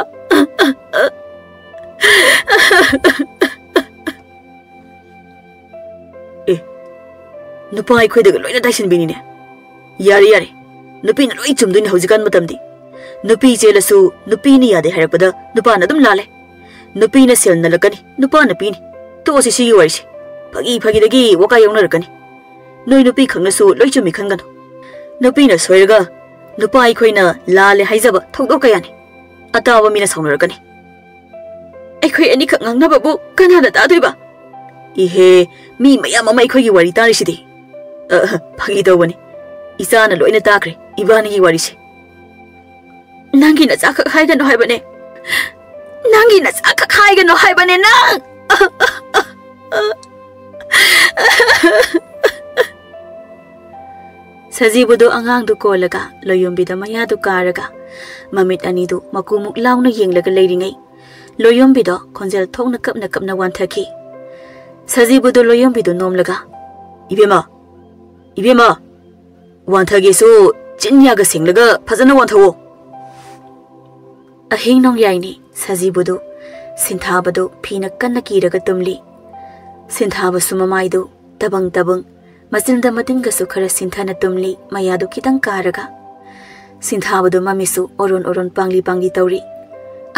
ꯑꯦ, ꯅꯨꯄꯥ ꯑꯩꯈꯣꯏꯗꯒ ꯂꯣꯏꯅ ꯇꯥꯏꯁꯤꯟꯕꯤꯅꯤꯅꯦ꯫ ꯌꯥꯔꯦ, ꯌꯥꯔꯦ, ꯅꯨꯄꯤꯅ ꯂꯣꯏ ꯆꯨꯝꯗꯣꯏꯅꯦ ꯍꯧꯖꯤꯛꯀꯥꯟ ꯃꯇꯝꯗꯤ꯫ ꯅꯨꯄꯤ ꯆꯦꯜꯂꯁꯨ ꯅꯨꯄꯤꯅ ꯌꯥꯗꯦ ꯍꯥꯏꯔꯛꯄꯗ ꯅꯨꯄꯥꯅ ꯑꯗꯨꯝ ꯂꯥꯜꯂꯦ꯫ ꯅꯨꯄꯤꯅ ꯁꯦꯜ ꯅꯜꯂꯛꯀꯅꯤ, ꯅꯨꯄꯥꯅ ꯄꯤꯅꯤ꯫ ꯇꯣꯛꯑꯁꯤ ꯁꯤꯒꯤ ꯋꯥꯔꯤꯁꯦ꯫ ꯐꯥꯒꯤ ꯐꯥꯒꯤꯗꯒꯤ ꯋꯥꯀꯥ ꯌꯧꯅꯔꯛꯀꯅꯤ꯫ ꯅꯣꯏ ꯅꯨꯄꯤ ꯈꯛꯅꯁꯨ ꯂꯣꯏ ꯆꯨꯝꯃꯤ ꯈꯟꯒꯅꯨ꯫ ꯅꯨꯄꯤꯅ ꯁꯣꯏꯔꯒ ꯅꯨꯄꯥ ꯑꯩꯈꯣꯏꯅ ꯂꯥꯜꯂꯦ ꯍꯥꯏꯖꯕ ꯊꯧꯗꯣꯛ ꯀꯌꯥꯅꯤ꯫ ꯑꯇꯥꯕ ꯃꯤꯅ ꯁꯥꯎꯅꯔꯛꯀꯅꯤ꯫ ꯑꯩꯈꯣꯏ ꯑꯅꯤꯈꯛ ꯉꯥꯡꯅꯕꯕꯨ ꯀꯅꯥꯅ ꯇꯥꯗꯣꯏꯕ? ꯏꯍꯦ, ꯃꯤ ꯃꯌꯥꯝ ꯑꯃ ꯑꯩꯈꯣꯏꯒꯤ ꯋꯥꯔꯤ ꯇꯥꯔꯤꯁꯤꯗꯤ꯫ ꯑ, ꯐꯥꯒꯤ ꯇꯧꯕꯅꯤ꯫ ꯏꯆꯥꯅ ꯂꯣꯏꯅ ꯇꯥꯈ꯭ꯔꯦ ꯏꯕꯥꯅꯤꯒꯤ ꯋꯥꯔꯤꯁꯦ꯫ ꯅꯪꯒꯤ ꯅꯆꯥꯈꯛ ꯍꯥꯏꯒꯅꯨ ꯍꯥꯏꯕꯅꯦ꯫ ꯅꯪꯒꯤ ꯅꯆꯥꯈꯛ ꯍꯥꯏꯒꯅꯨ ꯍꯥꯏꯕꯅꯦ ꯅꯪ! ꯁꯖꯤꯕꯨꯗꯨ ꯑꯉꯥꯡꯗꯨ ꯀꯣꯜꯂꯒ ꯂꯣꯌꯣꯝꯕꯤꯗ ꯃꯌꯥꯗꯨ ꯀꯥꯔꯒ ꯃꯃꯤꯠ ꯑꯅꯤꯗꯨ ꯃꯀꯨꯃꯨꯛ ꯂꯥꯎꯅ ꯌꯦꯡꯂꯒ ꯂꯩꯔꯤꯉꯩ, ꯂꯣꯌꯣꯝꯕꯤꯗꯣ ꯈꯣꯟꯖꯦꯜ ꯊꯣꯛꯅ ꯀꯞꯅ ꯀꯞꯅ ꯋꯥꯟꯊꯈꯤ꯫ ꯁꯖꯤꯕꯨꯗꯨ ꯂꯣꯌꯣꯝꯕꯤꯗꯨ ꯅꯣꯝꯂꯒ, "ꯏꯕꯦꯝꯃ, ꯏꯕꯦꯝꯃ, ꯋꯥꯟꯊꯒꯦꯁꯨ ꯆꯤꯟ ꯌꯥꯒ ꯁꯦꯡꯂꯒ ꯐꯖꯅ ꯋꯥꯟꯊꯧꯑꯣ꯫" ꯑꯍꯤꯡ ꯅꯣꯡꯌꯥꯏꯅꯤ꯫ ꯁꯖꯤꯕꯨꯗꯨ ꯁꯤꯟꯊꯥꯕꯗꯨ ꯐꯤꯅ ꯀꯟꯅ ꯀꯤꯔꯒ ꯇꯨꯝꯂꯤ꯫ ꯁꯤꯟꯊꯥꯕꯁꯨ ꯃꯃꯥꯏꯗꯨ ꯇꯕꯪ ꯇꯕꯪ, ꯃꯆꯤꯟꯗ ꯃꯇꯤꯟꯒꯁꯨ ꯈꯔ ꯁꯤꯟꯊꯅ ꯇꯨꯝꯂꯤ, ꯃꯌꯥꯗꯨ ꯈꯤꯇꯪ ꯀꯥꯔꯒ꯫ ꯁꯤꯟꯊꯥꯕꯗꯨ ꯃꯃꯤꯠꯁꯨ ꯑꯣꯔꯣꯟ ꯑꯣꯔꯣꯟ ꯄꯥꯡꯂꯤ ꯄꯥꯡꯂꯤ ꯇꯧꯔꯤ꯫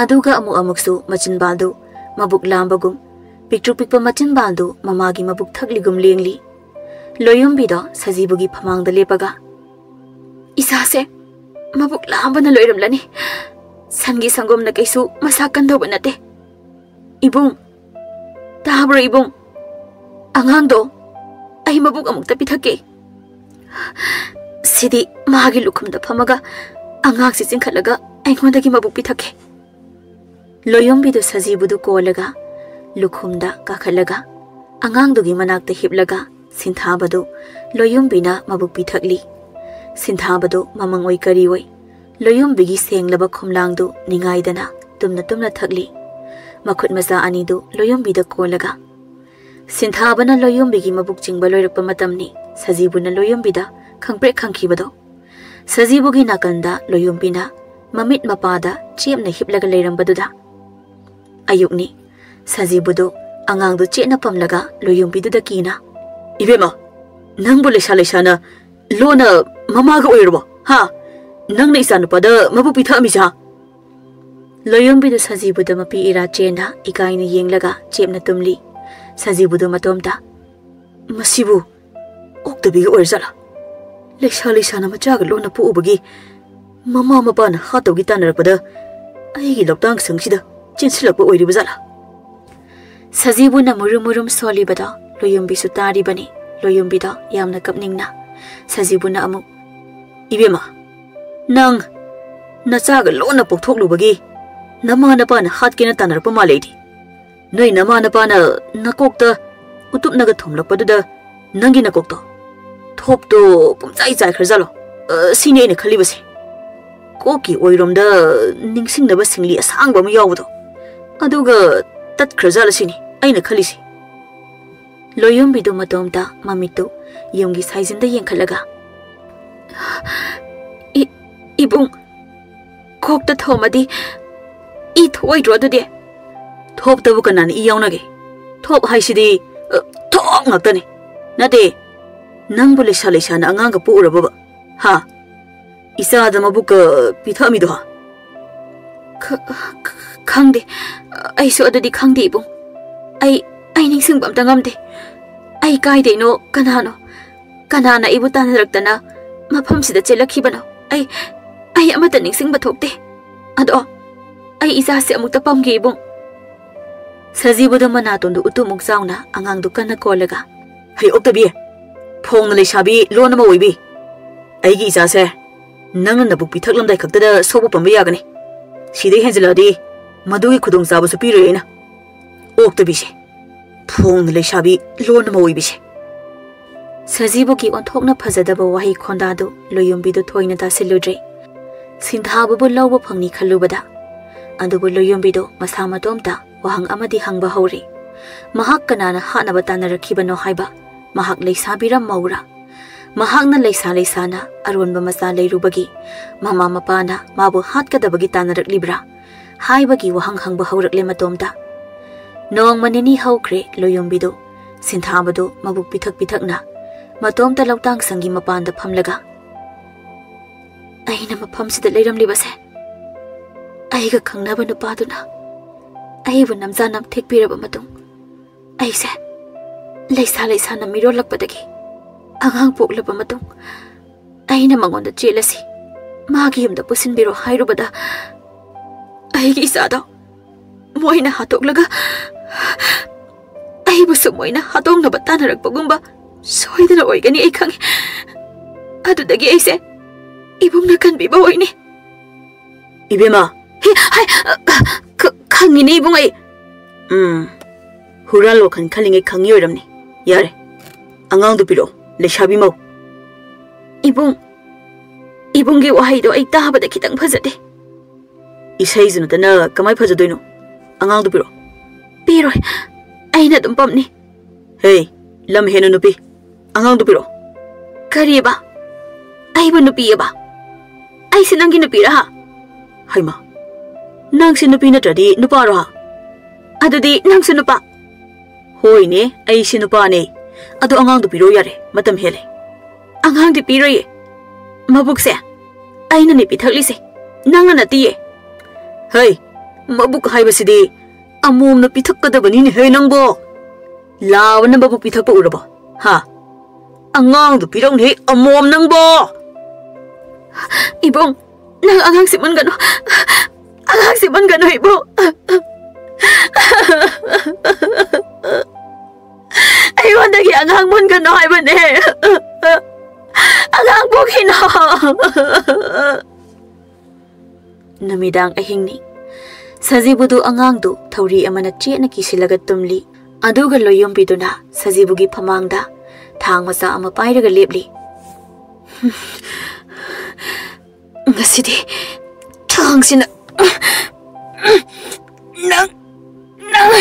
ꯑꯗꯨꯒ ꯑꯃꯨꯛ ꯑꯃꯨꯛꯁꯨ ꯃꯆꯤꯟꯕꯥꯜꯗꯨ ꯃꯕꯨꯛ ꯂꯥꯝꯕꯒꯨꯝ, ꯄꯤꯛꯇ꯭ꯔꯨ ꯄꯤꯛꯄ ꯃꯆꯤꯟꯕꯥꯜꯗꯨ ꯃꯃꯥꯒꯤ ꯃꯕꯨꯛ ꯊꯛꯂꯤꯒꯨꯝ ꯂꯦꯡꯂꯤ꯫ ꯂꯣꯌꯣꯝꯕꯤꯗꯣ ꯁꯖꯤꯕꯨꯒꯤ ꯐꯃꯥꯡꯗ ꯂꯦꯞꯄꯒ, "ꯏꯁꯥꯁꯦ ꯃꯕꯨꯛ ꯂꯥꯝꯕꯅ ꯂꯣꯏꯔꯝꯂꯅꯤ꯫ ꯁꯟꯒꯤ ꯁꯪꯒꯣꯝꯅ ꯀꯩꯁꯨ ꯃꯁꯥ ꯀꯟꯗꯧꯕ ꯅꯠꯇꯦ꯫ ꯏꯕꯨꯡ, ꯇꯥꯕ꯭ꯔꯣ ꯏꯕꯨꯡ? ꯑꯉꯥꯡꯗꯣ ꯑꯩ ꯃꯕꯨꯛ ꯑꯃꯨꯛꯇ ꯄꯤꯊꯛꯀꯦ꯫ ꯁꯤꯗꯤ ꯃꯥꯒꯤ ꯂꯨꯈꯨꯝꯗ ꯐꯝꯃꯒ ꯑꯉꯥꯡꯁꯤ ꯆꯤꯡꯈꯠꯂꯒ ꯑꯩꯉꯣꯟꯗꯒꯤ ꯃꯕꯨꯛ ꯄꯤꯊꯛꯀꯦ꯫" ꯂꯣꯌꯣꯝꯕꯤꯗꯨ ꯁꯖꯤꯕꯨꯗꯨ ꯀꯣꯜꯂꯒ ꯂꯨꯈꯨꯝꯗ ꯀꯥꯈꯠꯂꯒ ꯑꯉꯥꯡꯗꯨꯒꯤ ꯃꯅꯥꯛꯇ ꯍꯤꯞꯂꯒ ꯁꯤꯟꯊꯥꯕꯗꯨ ꯂꯣꯌꯣꯝꯕꯤꯅ ꯃꯕꯨꯛ ꯄꯤꯊꯛꯂꯤ꯫ ꯁꯤꯟꯊꯥꯕꯗꯨ ꯃꯃꯪ ꯑꯣꯏ ꯀꯔꯤ ꯑꯣꯏ ꯂꯣꯌꯣꯝꯕꯤꯒꯤ ꯁꯦꯡꯂꯕ ꯈꯣꯝꯂꯥꯡꯗꯨ ꯅꯤꯡꯉꯥꯏꯗꯅ ꯇꯨꯝꯅ ꯇꯨꯝꯅ ꯊꯛꯂꯤ꯫ ꯃꯈꯨꯠ ꯃꯆꯥ ꯑꯅꯤꯗꯨ ꯂꯣꯌꯣꯝꯕꯤꯗ ꯀꯣꯜꯂꯒ꯫ ꯁꯤꯟꯊꯥꯕꯅ ꯂꯣꯌꯣꯝꯕꯤꯒꯤ ꯃꯕꯨꯛ ꯆꯤꯡꯕ ꯂꯣꯏꯔꯛꯄ ꯃꯇꯝꯅꯤ ꯁꯖꯤꯕꯨꯅ ꯂꯣꯌꯣꯝꯕꯤꯗ ꯈꯪꯄ꯭ꯔꯦꯛ ꯈꯪꯈꯤꯕꯗꯣ꯫ ꯁꯖꯤꯕꯨꯒꯤ ꯅꯥꯀꯟꯗ ꯂꯣꯌꯣꯝꯕꯤꯅ ꯃꯃꯤꯠ ꯃꯄꯥꯗ ꯆꯦꯞꯅ ꯍꯤꯞꯂꯒ ꯂꯩꯔꯝꯕꯗꯨꯗ꯫ ꯑꯌꯨꯛꯅꯤ꯫ ꯁꯖꯤꯕꯨꯗꯨ ꯑꯉꯥꯡꯗꯨ ꯆꯦꯠꯅ ꯄꯝꯂꯒ ꯂꯣꯌꯣꯝꯕꯤꯗꯨꯗ ꯀꯤꯅ, "ꯏꯕꯦꯝꯃ, ꯅꯪꯕꯨ ꯂꯩꯁꯥ ꯂꯩꯁꯥꯅ ꯂꯣꯟꯅ ꯃꯃꯥꯒ ꯑꯣꯏꯔꯕꯣ? ꯍꯥ? ꯅꯪꯅ ꯏꯆꯥꯅꯨꯄꯥꯗ ꯃꯕꯨꯛ ꯄꯤꯊꯛꯑꯝꯃꯤꯁꯦ, ꯍꯥ?" ꯂꯣꯌꯣꯝꯕꯤꯗꯨ ꯁꯖꯤꯕꯨꯗ ꯃꯄꯤ ꯏꯔꯥ ꯆꯦꯟꯅ ꯏꯀꯥꯏꯅ ꯌꯦꯡꯂꯒ ꯆꯦꯞꯅ ꯇꯨꯝꯂꯤ꯫ ꯁꯖꯤꯕꯨꯗꯨ ꯃꯇꯣꯝꯇ, "ꯃꯁꯤꯕꯨ ꯑꯣꯛꯇꯕꯤꯒ ꯑꯣꯏꯔꯖꯥꯠꯂꯥ? ꯂꯩꯁꯥ ꯂꯩꯁꯥꯅ ꯃꯆꯥꯒ ꯂꯣꯟꯅ ꯄꯣꯛꯎꯕꯒꯤ ꯃꯃꯥ ꯃꯄꯥꯅ ꯍꯥꯠꯇꯧꯒꯤ ꯇꯥꯟꯅꯔꯛꯄꯗ ꯑꯩꯒꯤ ꯂꯧꯇꯥꯡ ꯁꯪꯁꯤꯗ ꯆꯦꯟꯁꯤꯜꯂꯛꯄ ꯑꯣꯏꯔꯤꯕ ꯖꯥꯠꯂꯥ?" ꯁꯖꯤꯕꯨꯅ ꯃꯨꯔꯨꯝ ꯃꯨꯔꯨꯝ ꯁꯣꯜꯂꯤꯕꯗꯣ ꯂꯣꯌꯨꯝꯕꯤꯁꯨ ꯇꯥꯔꯤꯕꯅꯤ꯫ ꯂꯣꯌꯨꯝꯕꯤꯗꯣ ꯌꯥꯝꯅ ꯀꯞꯅꯤꯡꯅ꯫ ꯁꯖꯤꯕꯨꯅ ꯑꯃꯨꯛ, "ꯏꯕꯦꯝꯃ, ꯅꯪ ꯅꯆꯥꯒ ꯂꯣꯟꯅ ꯄꯣꯛꯊꯣꯛꯂꯨꯕꯒꯤ ꯅꯃꯥ ꯅꯄꯥꯅ ꯍꯥꯠꯀꯦꯅ ꯇꯥꯟꯅꯔꯛꯄ ꯃꯥꯜꯂꯦ ꯑꯩꯗꯤ꯫ ꯅꯣꯏ ꯅꯃꯥ ꯅꯄꯥꯅ ꯅꯀꯣꯛꯇ ꯎꯇꯨꯞꯅꯒ ꯊꯣꯝꯂꯛꯄꯗꯨꯗ ꯅꯪꯒꯤ ꯅꯀꯣꯛꯇꯣ ꯊꯣꯞꯇꯣ ꯄꯨꯝꯆꯥꯏ ꯆꯥꯏꯈ꯭ꯔꯖꯥꯠꯂꯣ? ꯑ, ꯁꯤꯅꯤ ꯑꯩꯅ ꯈꯜꯂꯤꯕꯁꯦ꯫ ꯀꯣꯛꯀꯤ ꯑꯣꯏꯔꯣꯝꯗ ꯅꯤꯡꯁꯤꯡꯅꯕ ꯁꯤꯡꯂꯤ ꯑꯁꯥꯡꯕ ꯑꯃ ꯌꯥꯎꯕꯗꯣ, ꯑꯗꯨꯒ ꯇꯠꯈ꯭ꯔꯖꯥꯠꯂ ꯁꯤꯅꯤ ꯑꯩꯅ ꯈꯜꯂꯤꯁꯦ꯫" ꯂꯣꯌꯨꯝꯕꯤꯗꯨ ꯃꯇꯣꯝꯇ ꯃꯃꯤꯠꯇꯨ ꯌꯨꯝꯒꯤ ꯁꯥꯏꯖꯤꯟꯗ ꯌꯦꯡꯈꯠꯂꯒ, "ꯏ-, ꯏꯕꯨꯡ, ꯀꯣꯛꯇ ꯊꯣꯝꯃꯗꯤ ꯏ ꯊꯣꯛꯑꯣꯏꯗ꯭ꯔꯣ ꯑꯗꯨꯗꯤ?" "ꯊꯣꯞꯇꯕꯨ ꯀꯅꯥꯅ ꯏ ꯌꯥꯎꯅꯒꯦ? ꯊꯣꯞ ꯍꯥꯏꯁꯤꯗꯤ, ꯑ, ꯊꯣꯞ ꯉꯥꯛꯇꯅꯤ꯫ ꯅꯠꯇꯦ, ꯅꯪꯕꯨ ꯂꯩꯁꯥ ꯂꯩꯁꯥꯅ ꯑꯉꯥꯡꯒ ꯄꯣꯛꯎꯔꯕꯕ? ꯍꯥ? ꯏꯆꯥꯗ ꯃꯕꯨꯛꯀ ꯄꯤꯊꯛꯑꯝꯃꯤꯗꯣ ꯍꯥ?" "ꯈ-, ꯈ-, ꯈꯪꯗꯦ꯫ ꯑꯩꯁꯨ ꯑꯗꯨꯗꯤ ꯈꯪꯗꯦ, ꯏꯕꯨꯡ꯫ ꯑꯩ, ꯑꯩ ꯅꯤꯡꯁꯤꯡꯕ ꯑꯝꯇ ꯉꯝꯗꯦ꯫ ꯑꯩ ꯀꯥꯏꯗꯩꯅꯣ, ꯀꯅꯥꯅꯣ, ꯀꯅꯥꯅ ꯑꯩꯕꯨ ꯇꯥꯟꯅꯔꯛꯇꯅ ꯃꯐꯝꯁꯤꯗ ꯆꯦꯜꯂꯛꯈꯤꯕꯅꯣ? ꯑꯩ, ꯑꯩ ꯑꯃꯠꯇ ꯅꯤꯡꯁꯤꯡꯕ ꯊꯣꯛꯇꯦ꯫ ꯑꯗꯣ, ꯑꯩ ꯏꯆꯥꯁꯦ ꯑꯃꯨꯛꯇ ꯄꯝꯒꯦ, ꯏꯕꯨꯡ꯫" ꯁꯖꯤꯕꯨꯗ ꯃꯅꯥꯇꯣꯟꯗꯨ ꯎꯇꯨꯞꯃꯨꯛ ꯆꯥꯎꯅ ꯑꯉꯥꯡꯗꯨ ꯀꯟꯅ ꯀꯣꯜꯂꯒ, "ꯍꯩ ꯑꯣꯛꯇꯕꯤ, ꯐꯣꯡꯅ ꯂꯩꯁꯥꯕꯤ, ꯂꯣꯟ ꯑꯃ ꯑꯣꯏꯕꯤ꯫ ꯑꯩꯒꯤ ꯏꯆꯥꯁꯦ ꯅꯪꯅ ꯅꯕꯨꯛ ꯄꯤꯊꯛꯂꯝꯗꯥꯏ ꯈꯛꯇꯗ ꯁꯣꯛꯄ ꯄꯝꯕ ꯌꯥꯒꯅꯤ꯫ ꯁꯤꯗꯩ ꯍꯦꯟꯖꯤꯜꯂꯛꯑꯗꯤ ꯃꯗꯨꯒꯤ ꯈꯨꯗꯣꯡꯆꯥꯕꯁꯨ ꯄꯤꯔꯣꯏ ꯑꯩꯅ꯫ ꯑꯣꯛꯇꯕꯤꯁꯦ, ꯐꯣꯡꯅ ꯂꯩꯁꯥꯕꯤ, ꯂꯣꯟ ꯑꯃ ꯑꯣꯏꯕꯤꯁꯦ꯫" ꯁꯖꯤꯕꯨꯒꯤ ꯑꯣꯟꯊꯣꯛꯅ ꯐꯖꯗꯕ ꯋꯥꯍꯩ ꯈꯣꯟꯗꯥꯗꯨ ꯂꯣꯌꯨꯝꯕꯤꯗꯨ ꯊꯣꯏꯅ ꯇꯥꯁꯤꯜꯂꯨꯗ꯭ꯔꯦ꯫ ꯁꯤꯟꯊꯥꯕꯕꯨ ꯂꯧꯕ ꯐꯪꯅꯤ ꯈꯜꯂꯨꯕꯗ꯫ ꯑꯗꯨꯕꯨ ꯂꯣꯌꯨꯝꯕꯤꯗꯨ ꯃꯁꯥ ꯃꯇꯣꯝꯇ ꯋꯥꯍꯪ ꯑꯃꯗꯤ ꯍꯪꯕ ꯍꯧꯔꯦ꯫ ꯃꯍꯥꯛ ꯀꯅꯥꯅ ꯍꯥꯠꯅꯕ ꯇꯥꯟꯅꯔꯛꯈꯤꯕꯅꯣ ꯍꯥꯏꯕ? ꯃꯍꯥꯛ ꯂꯩꯁꯥꯕꯤꯔ ꯃꯧꯔꯥ? ꯃꯍꯥꯛꯅ ꯂꯩꯁꯥ ꯂꯩꯁꯥꯅ ꯑꯔꯣꯟꯕ ꯃꯆꯥ ꯂꯩꯔꯨꯕꯒꯤ ꯃꯃꯥ ꯃꯄꯥꯅ ꯃꯥꯕꯨ ꯍꯥꯠꯀꯗꯕꯒꯤ ꯇꯥꯟꯅꯔꯛꯂꯤꯕ꯭ꯔꯥ? ꯍꯥꯏꯕꯒꯤ ꯋꯥꯍꯪ ꯍꯪꯕ ꯍꯧꯔꯛꯂꯦ ꯃꯇꯣꯝꯇ꯫ ꯅꯣꯡꯃ ꯅꯤꯅꯤ ꯍꯧꯈ꯭ꯔꯦ ꯂꯣꯌꯨꯝꯕꯤꯗꯨ ꯁꯤꯟꯊꯥꯕꯗꯨ ꯃꯕꯨꯛ ꯄꯤꯊꯛ ꯄꯤꯊꯛꯅ ꯃꯇꯣꯝꯇ ꯂꯧꯇꯥꯡ ꯁꯪꯒꯤ ꯃꯄꯥꯟꯗ ꯐꯝꯂꯒ, "ꯑꯩꯅ ꯃꯐꯝꯁꯤꯗ ꯂꯩꯔꯝꯂꯤꯕꯁꯦ ꯑꯩꯒ ꯈꯪꯅꯕ ꯅꯨꯄꯥꯗꯨꯅ ꯑꯩꯕꯨ ꯅꯝꯖꯥ ꯅꯝꯊꯦꯛꯄꯤꯔꯕ ꯃꯇꯨꯡ ꯑꯩꯁꯦ ꯂꯩꯁꯥ ꯂꯩꯁꯥꯅ ꯃꯤꯔꯣꯜꯂꯛꯄꯗꯒꯤ ꯑꯉꯥꯡ ꯄꯣꯛꯂꯕ ꯃꯇꯨꯡ ꯑꯩꯅ ꯃꯉꯣꯟꯗ ꯆꯦꯜꯂꯁꯤ, ꯃꯥꯒꯤ ꯌꯨꯝꯗ ꯄꯨꯁꯤꯟꯕꯤꯔꯣ ꯍꯥꯏꯔꯨꯕꯗ, ꯑꯩꯒꯤ ꯏꯆꯥꯗꯣ ꯃꯣꯏꯅ ꯍꯥꯠꯇꯣꯛꯂꯒ ꯑꯩꯕꯨꯁꯨ ꯃꯣꯏꯅ ꯍꯥꯠꯇꯣꯛꯅꯕ ꯇꯥꯟꯅꯔꯛꯄꯒꯨꯝꯕ ꯁꯣꯏꯗꯅ ꯑꯣꯏꯒꯅꯤ, ꯑꯩ ꯈꯪꯉꯤ꯫ ꯑꯗꯨꯗꯒꯤ ꯑꯩꯁꯦ ꯏꯕꯨꯡꯅ ꯀꯟꯕꯤꯕ ꯑꯣꯏꯅꯤ꯫ ꯏꯕꯦꯝꯃ꯫ ꯍꯦ, ꯍꯥꯏ, ꯑ, ꯑ, ꯈ-, ꯈꯪꯉꯤꯅꯦ ꯏꯕꯨꯡ ꯑꯩ꯫ ꯎꯝ꯫ ꯍꯨꯔꯥꯟ ꯋꯥꯈꯜ ꯈꯜꯂꯤꯉꯩ ꯈꯪꯉꯤ ꯑꯣꯏꯔꯝꯅꯤ꯫ ꯌꯥꯔꯦ꯫ ꯑꯉꯥꯡꯗꯨ ꯄꯤꯔꯛꯑꯣ, ꯂꯩꯁꯥꯕꯤ ꯃꯧ꯫ ꯏꯕꯨꯡ, ꯏꯕꯨꯡꯒꯤ ꯋꯥꯍꯩꯗꯣ ꯑꯩ ꯇꯥꯕꯗ ꯈꯤꯇꯪ ꯐꯖꯗꯦ꯫ ꯏꯁꯩꯁꯨ ꯅꯠꯇꯅ ꯀꯃꯥꯏ ꯐꯖꯗꯣꯏꯅꯣ? ꯑꯉꯥꯡꯗꯨ ꯄꯤꯔꯛꯑꯣ꯫ ꯄꯤꯔꯣꯏ꯫ ꯑꯩꯅ ꯑꯗꯨꯝ ꯄꯝꯅꯤ꯫ ꯍꯦ, ꯂꯝ ꯍꯦꯟꯅ ꯅꯨꯄꯤ꯫ ꯑꯉꯥꯡꯗꯨ ꯄꯤꯔꯛꯑꯣ꯫ ꯀꯔꯤꯕ? ꯑꯩꯕꯨ ꯅꯨꯄꯤꯑꯕ? ꯑꯩꯁꯦ ꯅꯪꯒꯤ ꯅꯨꯄꯤꯔꯥ? ꯍꯩꯃꯥ, ꯅꯪꯁꯦ ꯅꯨꯄꯤ ꯅꯠꯇ꯭ꯔꯗꯤ ꯅꯨꯄꯥꯔꯣ ꯍꯥ? ꯑꯗꯨꯗꯤ ꯅꯪꯁꯨ ꯅꯨꯄꯥ? ꯍꯣꯏꯅꯦ, ꯑꯩꯁꯦ ꯅꯨꯄꯥꯅꯦ꯫ ꯑꯗꯣ ꯑꯉꯥꯡꯗꯨ ꯄꯤꯔꯛꯑꯣ ꯌꯥꯔꯦ, ꯃꯇꯝ ꯍꯦꯜꯂꯦ꯫ ꯑꯉꯥꯡꯗꯤ ꯄꯤꯔꯣꯏꯌꯦ꯫ ꯃꯕꯨꯛꯁꯦ ꯑꯩꯅꯅꯦ ꯄꯤꯊꯛꯂꯤꯁꯦ, ꯅꯪꯅ ꯅꯠꯇꯤꯌꯦ꯫ ꯍꯩ, ꯃꯕꯨꯛ ꯍꯥꯏꯕꯁꯤꯗꯤ ꯑꯃꯣꯝꯅ ꯄꯤꯊꯛꯀꯗꯕꯅꯤꯅꯦꯍꯦ ꯅꯪꯕꯣ꯫ ꯂꯥꯕꯅ ꯃꯕꯨꯛ ꯄꯤꯊꯛꯄ ꯎꯔꯕꯣ? ꯍꯥ? ꯑꯉꯥꯡꯗꯨ ꯄꯤꯔꯛꯅꯦꯍꯦ, ꯑꯃꯣꯝ ꯅꯪꯕꯣ꯫ ꯏꯕꯨꯡ, ꯅꯪ ꯑꯉꯥꯡꯁꯤ ꯃꯨꯟꯒꯅꯨ꯫ ꯑꯉꯥꯡꯁꯤ ꯃꯨꯟꯒꯅꯨ, ꯏꯕꯨꯡ꯫ ꯑꯩꯉꯣꯟꯗꯒꯤ ꯑꯉꯥꯡ ꯃꯨꯟꯒꯅꯨ ꯍꯥꯏꯕꯅꯦ꯫ ꯑꯉꯥꯡ ꯄꯣꯛꯈꯤꯅꯣ꯫ ꯅꯨꯃꯤꯗꯥꯡ ꯑꯍꯤꯡꯅꯤ꯫ ꯁꯖꯤꯕꯨꯗꯨ ꯑꯉꯥꯡꯗꯨ ꯊꯧꯔꯤ ꯑꯃꯅ ꯆꯦꯠꯅ ꯀꯤꯁꯤꯜꯂꯒ ꯇꯨꯝꯂꯤ꯫ ꯑꯗꯨꯒ ꯂꯣꯌꯣꯝꯕꯤꯗꯨꯅ ꯁꯖꯤꯕꯨꯒꯤ ꯐꯃꯥꯡꯗ ꯊꯥꯡ ꯃꯆꯥ ꯑꯃ ꯄꯥꯏꯔꯒ ꯂꯦꯞꯂꯤ꯫ "ꯉꯁꯤꯗꯤ ꯊꯥꯡꯁꯤꯅ ꯅꯪ, ꯅꯪ!"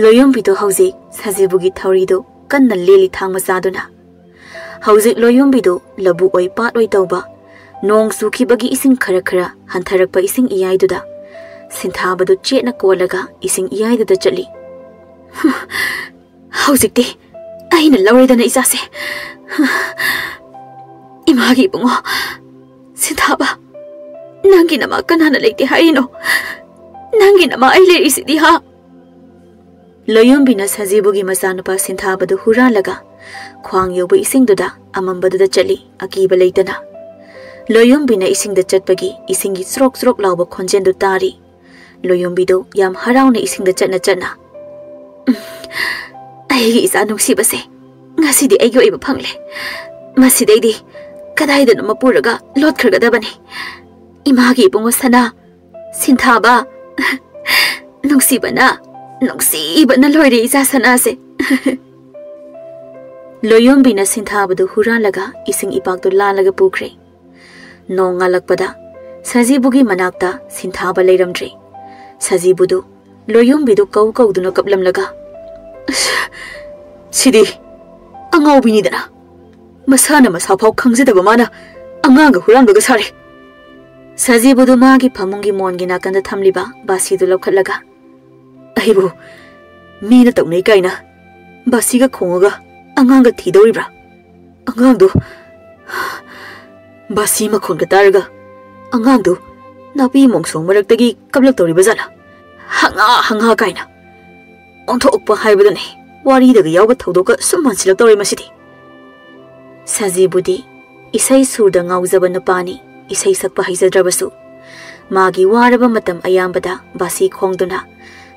ꯂꯣꯌꯣꯝꯕꯤꯗꯨ ꯍꯧꯖꯤꯛ ꯁꯖꯤꯕꯨꯒꯤ ꯊꯧꯔꯤꯗꯨ ꯀꯟꯅ ꯂꯦꯜꯂꯤ ꯊꯥꯡ ꯃꯆꯥꯗꯨꯅ꯫ ꯍꯧꯖꯤꯛ ꯂꯣꯌꯣꯝꯕꯤꯗꯨ ꯂꯧꯕꯨꯛ ꯑꯣꯏ ꯄꯥꯠ ꯑꯣꯏ ꯇꯧꯕ, ꯅꯣꯡ ꯆꯨꯈꯤꯕꯒꯤ ꯏꯁꯤꯡ ꯈꯔ ꯈꯔ ꯍꯟꯊꯔꯛꯄ ꯏꯁꯤꯡ ꯏꯌꯥꯏꯗꯨꯗ ꯁꯤꯟꯊꯥꯕꯗꯨ ꯆꯦꯠꯅ ꯀꯣꯜꯂꯒ ꯏꯁꯤꯡ ꯏꯌꯥꯏꯗꯨꯗ ꯆꯠꯂꯤ꯫ "ꯍꯧꯖꯤꯛꯇꯤ ꯑꯩꯅ ꯂꯧꯔꯦꯗꯅ ꯏꯆꯥꯁꯦ꯫ ꯏꯃꯥꯒꯤ ꯏꯕꯨꯡꯉꯣ, ꯁꯤꯟꯊꯥꯕ, ꯅꯪꯒꯤ ꯅꯃꯥ ꯀꯅꯥꯅ ꯂꯩꯇꯦ ꯍꯥꯏꯔꯤꯅꯣ? ꯅꯪꯒꯤ ꯅꯃꯥ ꯑꯩ ꯂꯩꯔꯤꯁꯤꯗꯤ ꯍꯥ?" ꯂꯣꯌꯣꯝꯕꯤꯅ ꯁꯖꯤꯕꯨꯒꯤ ꯃꯆꯥꯅꯨꯄꯥ ꯁꯤꯟꯊꯥꯕꯗꯨ ꯍꯨꯔꯥꯜꯂꯒ ꯈ꯭ꯋꯥꯡ ꯌꯧꯕ ꯏꯁꯤꯡꯗꯨꯗ ꯑꯃꯝꯕꯗꯨꯗ ꯆꯠꯂꯤ, ꯑꯀꯤꯕ ꯂꯩꯇꯅ꯫ ꯂꯣꯌꯣꯝꯕꯤꯅ ꯏꯁꯤꯡꯗ ꯆꯠꯄꯒꯤ ꯏꯁꯤꯡꯒꯤ ꯆ꯭ꯔꯣꯛ ꯆ꯭ꯔꯣꯛ ꯂꯥꯎꯕ ꯈꯣꯟꯖꯦꯜꯗꯨ ꯇꯥꯔꯤ꯫ ꯂꯣꯌꯣꯝꯕꯤꯗꯨ ꯌꯥꯝ ꯍꯔꯥꯎꯅ ꯏꯁꯤꯡꯗ ꯆꯠꯅ ꯆꯠꯅ, "ꯎꯝ, ꯑꯩꯒꯤ ꯏꯆꯥ ꯅꯨꯡꯁꯤꯕꯁꯦ, ꯉꯁꯤꯗꯤ ꯑꯩꯒꯤ ꯑꯣꯏꯕ ꯐꯪꯂꯦ꯫ ꯃꯁꯤꯗꯩꯗꯤ ꯀꯗꯥꯏꯗꯅꯣ ꯃꯄꯨꯔꯒ ꯂꯣꯠꯈ꯭ꯔꯒꯗꯕꯅꯤ꯫ ꯏꯃꯥꯒꯤ ꯏꯕꯨꯡꯉꯣ ꯁꯅꯥ, ꯁꯤꯟꯊꯥꯕ, ꯅꯨꯡꯁꯤꯕꯅ, ꯅꯨꯡꯁꯤꯕꯅ ꯂꯣꯏꯔꯦ ꯏꯆꯥ ꯁꯅꯥꯁꯦ꯫" ꯂꯣꯌꯣꯝꯕꯤꯅ ꯁꯤꯟꯊꯥꯕꯗꯨ ꯍꯨꯔꯥꯜꯂꯒ ꯏꯁꯤꯡ ꯏꯄꯥꯛꯇꯨ ꯂꯥꯜꯂꯒ ꯄꯨꯈ꯭ꯔꯦ꯫ ꯅꯣꯡ ꯉꯥꯜꯂꯛꯄꯗ ꯁꯖꯤꯕꯨꯒꯤ ꯃꯅꯥꯛꯇ ꯁꯤꯟꯊꯥꯕ ꯂꯩꯔꯝꯗ꯭ꯔꯦ꯫ ꯁꯖꯤꯕꯨꯗꯨ ꯂꯣꯌꯣꯝꯕꯤꯗꯨ ꯀꯧ ꯀꯧꯗꯨꯅ ꯀꯞꯂꯝꯂꯒ, "ꯑꯁ, ꯁꯤꯗꯤ ꯑꯉꯥꯎꯕꯤꯅꯤꯗꯅ꯫ ꯃꯁꯥꯅ ꯃꯁꯥꯐꯥꯎ ꯈꯪꯖꯗꯕ ꯃꯥꯅ ꯑꯉꯥꯡꯒ ꯍꯨꯔꯥꯟꯕꯒ ꯁꯥꯔꯦ꯫" ꯁꯖꯤꯕꯨꯗꯨ ꯃꯥꯒꯤ ꯐꯃꯨꯡꯒꯤ ꯃꯣꯟꯒꯤ ꯅꯥꯀꯟꯗ ꯊꯝꯂꯤꯕ ꯕꯥꯁꯤꯗꯨ ꯂꯧꯈꯠꯂꯒ, "ꯑꯩꯕꯨ ꯃꯤꯅ ꯇꯧꯅꯩ ꯀꯥꯏꯅ ꯕꯥꯁꯤꯒ ꯈꯣꯡꯉꯒ ꯑꯉꯥꯡꯒ ꯊꯤꯗꯧꯔꯤꯕ꯭ꯔꯥ? ꯑꯉꯥꯡꯗꯨ, ꯕꯥꯁꯤ ꯃꯈꯣꯟꯒ ꯇꯥꯔꯒ ꯑꯉꯥꯡꯗꯨ ꯅꯥꯄꯤ ꯃꯣꯡꯁꯣꯡ ꯃꯔꯛꯇꯒꯤ ꯀꯞꯂꯛꯇꯧꯔꯤꯕ ꯖꯥꯠꯂꯥ? ꯍꯪꯉꯥ ꯍꯪꯉꯥ ꯀꯥꯏꯅ ꯑꯣꯟꯊꯣꯛꯄ ꯍꯥꯏꯕꯗꯨꯅꯤ꯫ ꯋꯥꯔꯤꯗꯒ ꯌꯥꯎꯕ ꯊꯧꯗꯣꯛꯀ ꯁꯨꯝ ꯃꯥꯟꯁꯤꯜꯂꯛꯇꯧꯔꯦ ꯃꯁꯤꯗꯤ꯫" ꯁꯖꯤꯕꯨꯗꯤ ꯏꯁꯩ ꯁꯨꯔꯗ ꯉꯥꯎꯖꯕ ꯅꯨꯄꯥꯅꯤ꯫ ꯏꯁꯩ ꯁꯛꯄ ꯍꯩꯖꯗ꯭ꯔꯕꯁꯨ ꯃꯥꯒꯤ ꯋꯥꯔꯕ ꯃꯇꯝ ꯑꯌꯥꯝꯕꯗ ꯕꯥꯁꯤ ꯈꯣꯡꯗꯨꯅ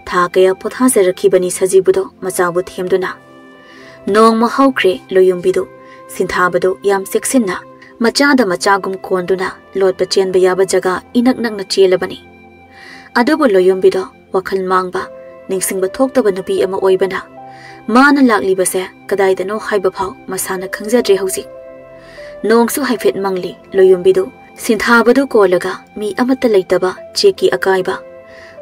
ꯊꯥ ꯀꯌꯥ ꯄꯣꯊꯥꯖꯔꯛꯈꯤꯕꯅꯤ ꯁꯖꯤꯕꯨꯗꯣ ꯃꯆꯥꯕꯨ ꯊꯦꯝꯗꯨꯅ꯫ ꯅꯣꯡꯃ ꯍꯧꯈ꯭ꯔꯦ ꯂꯣꯌꯨꯝꯕꯤꯗꯨ ꯁꯤꯟꯊꯥꯕꯗꯨ ꯌꯥꯝ ꯆꯦꯛꯁꯤꯟꯅ ꯃꯆꯥꯗ ꯃꯆꯥꯒꯨꯝ ꯀꯣꯟꯗꯨꯅ ꯂꯣꯠꯄ ꯆꯦꯟꯕ ꯌꯥꯕ ꯖꯒꯥ ꯏꯅꯛ ꯅꯛꯅ ꯆꯦꯜꯂꯕꯅꯤ꯫ ꯑꯗꯨꯕꯨ ꯂꯣꯌꯨꯝꯕꯤꯗꯣ ꯋꯥꯈꯜ ꯃꯥꯡꯕ, ꯅꯤꯡꯁꯤꯡꯕ ꯊꯣꯛꯇꯕ ꯅꯨꯄꯤ ꯑꯃ ꯑꯣꯏꯕꯅ ꯃꯥꯅ ꯂꯥꯛꯂꯤꯕꯁꯦ ꯀꯗꯥꯏꯗꯅꯣ ꯍꯥꯏꯕ ꯐꯥꯎ ꯃꯁꯥꯅ ꯈꯪꯖꯗ꯭ꯔꯦ ꯍꯧꯖꯤꯛ꯫ ꯅꯣꯡꯁꯨ ꯍꯥꯏꯐꯦꯠ ꯃꯪꯂꯤ꯫ ꯂꯣꯌꯨꯝꯕꯤꯗꯨ ꯁꯤꯟꯊꯥꯕꯗꯨ ꯀꯣꯜꯂꯒ ꯃꯤ ꯑꯃꯠꯇ ꯂꯩꯇꯕ ꯆꯦꯛꯀꯤ ꯑꯀꯥꯏꯕ,